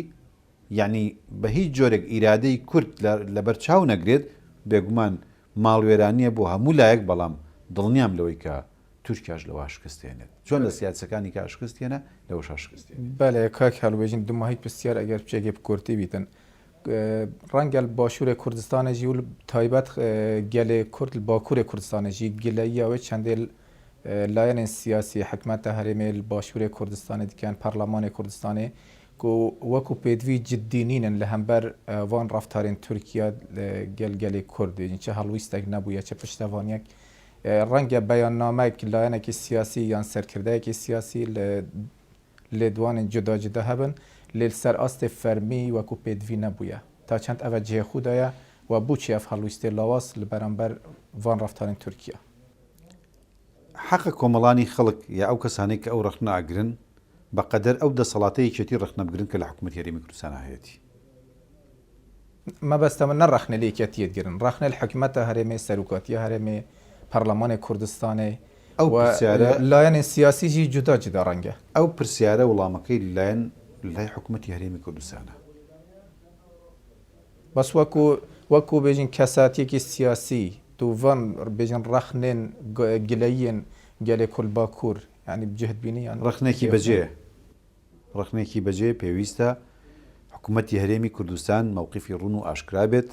یەعنی بە هیچ جۆرێک ئیرادەی کورد لەبەر چاو نەگرێت، بێگومان ماڵوێرانییە بۆ هەموو لایەک، بەڵام دڵنیام لەوەی کە تورکیاش لەوە شکست هێنێت. چۆن لە سیاسەکانی کا شکست هێنا، لەوەشا شکست هێنێت. بەلێ کاک هەڵوێژین دوماهیک پرسیار ئەگەر بچێگێ بکورتی بیتن ڕەنگە لە باشوورێ کوردستانێ ژی و تایبەت گەلێ کورد لە باکوورێ کوردستانێ ژی گلەییە وێ چەندێ لایەنێن سیاسی حکومەتە هەرێمێ لە باشوورێ کوردستانێ دکەن پەرلەمانێ کوردستانێ کو وەکو پێدوی جدی نینن لە هەمبەر ڤان ڕەفتارێن تورکیا گەل گەلێ کورد چ هەڵویستێک نەبوویە چ پشتەڤانیەک ڕەنگە بەیاننامەک لایەنێکی سیاسی یان سەرکردەیەکی سیاسی لە لێدوانێن جودا جودا هەبن لێ li سەر ئاستێ فەرمی وەکو پێدڤی نەبوویە. تا چەند ئەڤە جهێ خو دایە و بوچی ئەڤ هەڵویستێ لاواز li بەرامبەر ڤان ڕەفتارێن تورکیا؟ حەقە کۆمەڵانی خەڵک یا ئەو کەسانەی کە ئەو ڕەخنە ئەگرن بە قەدەر ئەو دەسەڵاتەی یەکێتی ڕەخنە بگرن کە لە حکومەتی هەرێمی کوردستانا هەیەتی. مەبەستە من نە ڕەخنە لە یەکێتییە دگرن، ڕەخنە لە حکومەتە هەرێمێ، سەروکاتییە هەرێمێ، پەرلەمانێ کوردستانێ. ئەو و پرسیارە. لایەنێ سیاسی ژی جودا جودا ڕەنگە. ئەو پرسیارە وڵامەکەی لەلایەن لای حکومەتی هەرێمی کوردستانە. بەس وەکو وەکو بێژین کەساتیەکی سیاسی تو ڤان بێژین ڕەخنێن گلەییێن گەلێ کورد باکور یانی بجهد بینی یان ڕەخنێکی پێ بەجێیە. ڕەخنەیەکی بەجێ پێویستە حکومەتی هەرێمی کوردستان مەوقیفی ڕوون و ئاشکرا بێت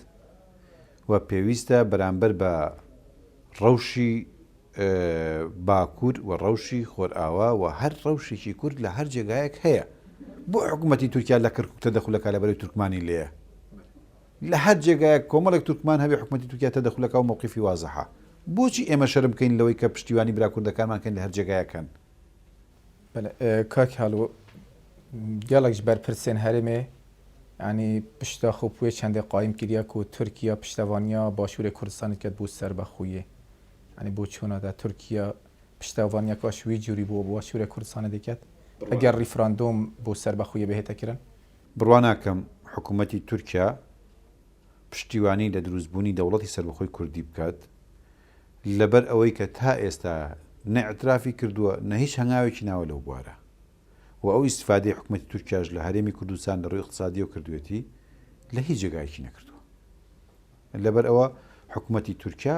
و پێویستە بەرامبەر بە ڕەوشی باکوور و ڕەوشی خۆرئاوا و هەر ڕەوشێکی کورد لە هەر جێگایەک هەیە بۆ حکوومەتی تورکیا لە کەرکوک تەدەخول دەکات لەبەرەی تورکمانی لێیە لە هەر جێگایەک کۆمەڵێک تورکمان هەبێ حکوومەتی تورکیا تەدەخول دەکات و مەوقیفی وازحە بۆچی ئێمە شەرم بکەین لەوەی کە پشتیوانی برا کوردەکانمان کەین لە هەر جێگایەک هەن بەلێ کاک هەڵۆ گەلەک ji berpirsên herêmê yanî pişta xwe bi wê çendê qayîm kiriye ku Tirkiye piştevaniya Başûrê Kurdistanê diket bo serbexwiyê. Yanî bo çûna de Tirkiye piştevaniyeka ji wî cûrî bo Başûrê Kurdistanê diket eger rîfrandom bo serbexwiyê bihête kirin. بڕوا ناکەم حکوومەتی تورکیا پشتیوانی لە دروستبوونی دەوڵەتی سەربەخۆی کوردی بکات، لەبەر ئەوەی کە تا ئێستا نە ئیعترافی کردووە نە هیچ هەنگاوێکی ناوە لەو بوارە و ئەو ئیستفادەی حکومەتی تورکیاش لە هەرێمی کوردستان لە ڕووی ئیقتسادیەوە کردوێتی لە هیچ جێگایەکی نەکردووە. لەبەر ئەوە حکومەتی تورکیا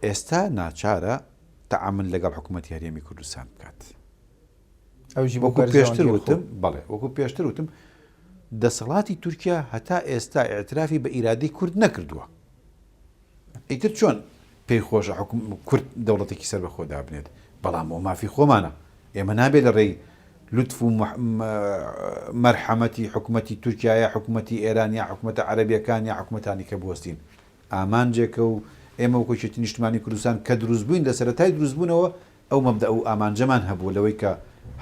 ئێستا ناچارە تەعامل لەگەڵ حکومەتی هەرێمی کوردستان بکات. ئەویش بۆ وەکو پێشتر بەرژەوەندی خۆ. وتم، بەڵێ وەکو پێشتر وتم دەسەڵاتی تورکیا هەتا ئێستا ئیعترافی بە ئیرادەی کورد نەکردووە. ئیتر چۆن پێی خۆشە حکوم کورد دەوڵەتێکی سەربەخۆ دابنێت، بەڵام ئەوە مافی خۆمانە، ئێمە نابێت لە ڕێی لوتف و مەرحەمەتی حکومەتی تورکیا یا حکومەتی ئێران یا حکومەتە عەرەبیەکان یا حکومەتانی کە بوەستین. ئامانجێکە و ئێمە وەکو یەکێتی نیشتمانی کوردستان کە دروستبووین لە سەرەتای دروستبوونەوە ئەو مەبدەئ و ئامانجەمان هەبووە لەوەی کە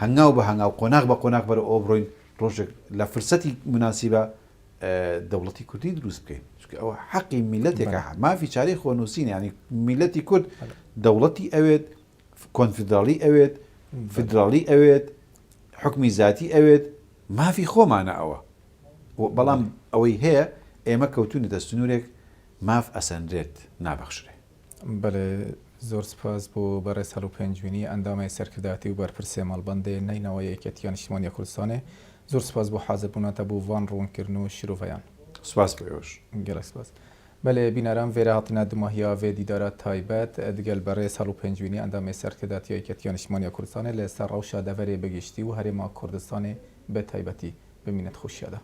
هەنگاو بە هەنگاو قۆناغ بە قۆناغ بەرەو ئەوە بڕۆین ڕۆژێک لە فرسەتی موناسیبە دەوڵەتی کوردی دروست بکەین چونکە ئەوە حەقی میلەتێکە مافی چارەی خۆنووسین ینی میلەتی کورد دەوڵەتی ئەوێت کۆنفیدراڵی ئەوێت فیدراڵی ئەوێت حکمی زیاتی ئەوێت مافی خۆمانە ئەوە بەڵام ئەوەی هەیە ئێمە کەوتونەتە سنوورێک ماف ئەسەنرێت نابەخشرێ. بەلێ زۆر سپاس بۆ بەڕێز هەڵۆ پێنجوینی ئەندامێ سەرکردایەتی و بەرپرسێ مەڵبەندێ نەینەوای یەکێتییا نیشتمانییا کوردستانێ زۆر سپاس بۆ حازر بووناتە بۆ ڤان ڕوونکردن و شرۆڤەیان. سپاس بۆ ئێوەش. گەلەک سپاس. بەلێ بینەران ڤێرە هاتینە دوماهیا ڤێ دیدارە تایبەت دگەل بەڕێز هەڵۆ پێنجوینی ئەندامێ سەرکردایەتییا یەکێتییا نیشتمانییا کوردستانێ لە سەر ڕەوشا دەڤەرێ بە گشتی و هەرێما کوردستانێ بە تایبەتی. بمینت خۆشیادا.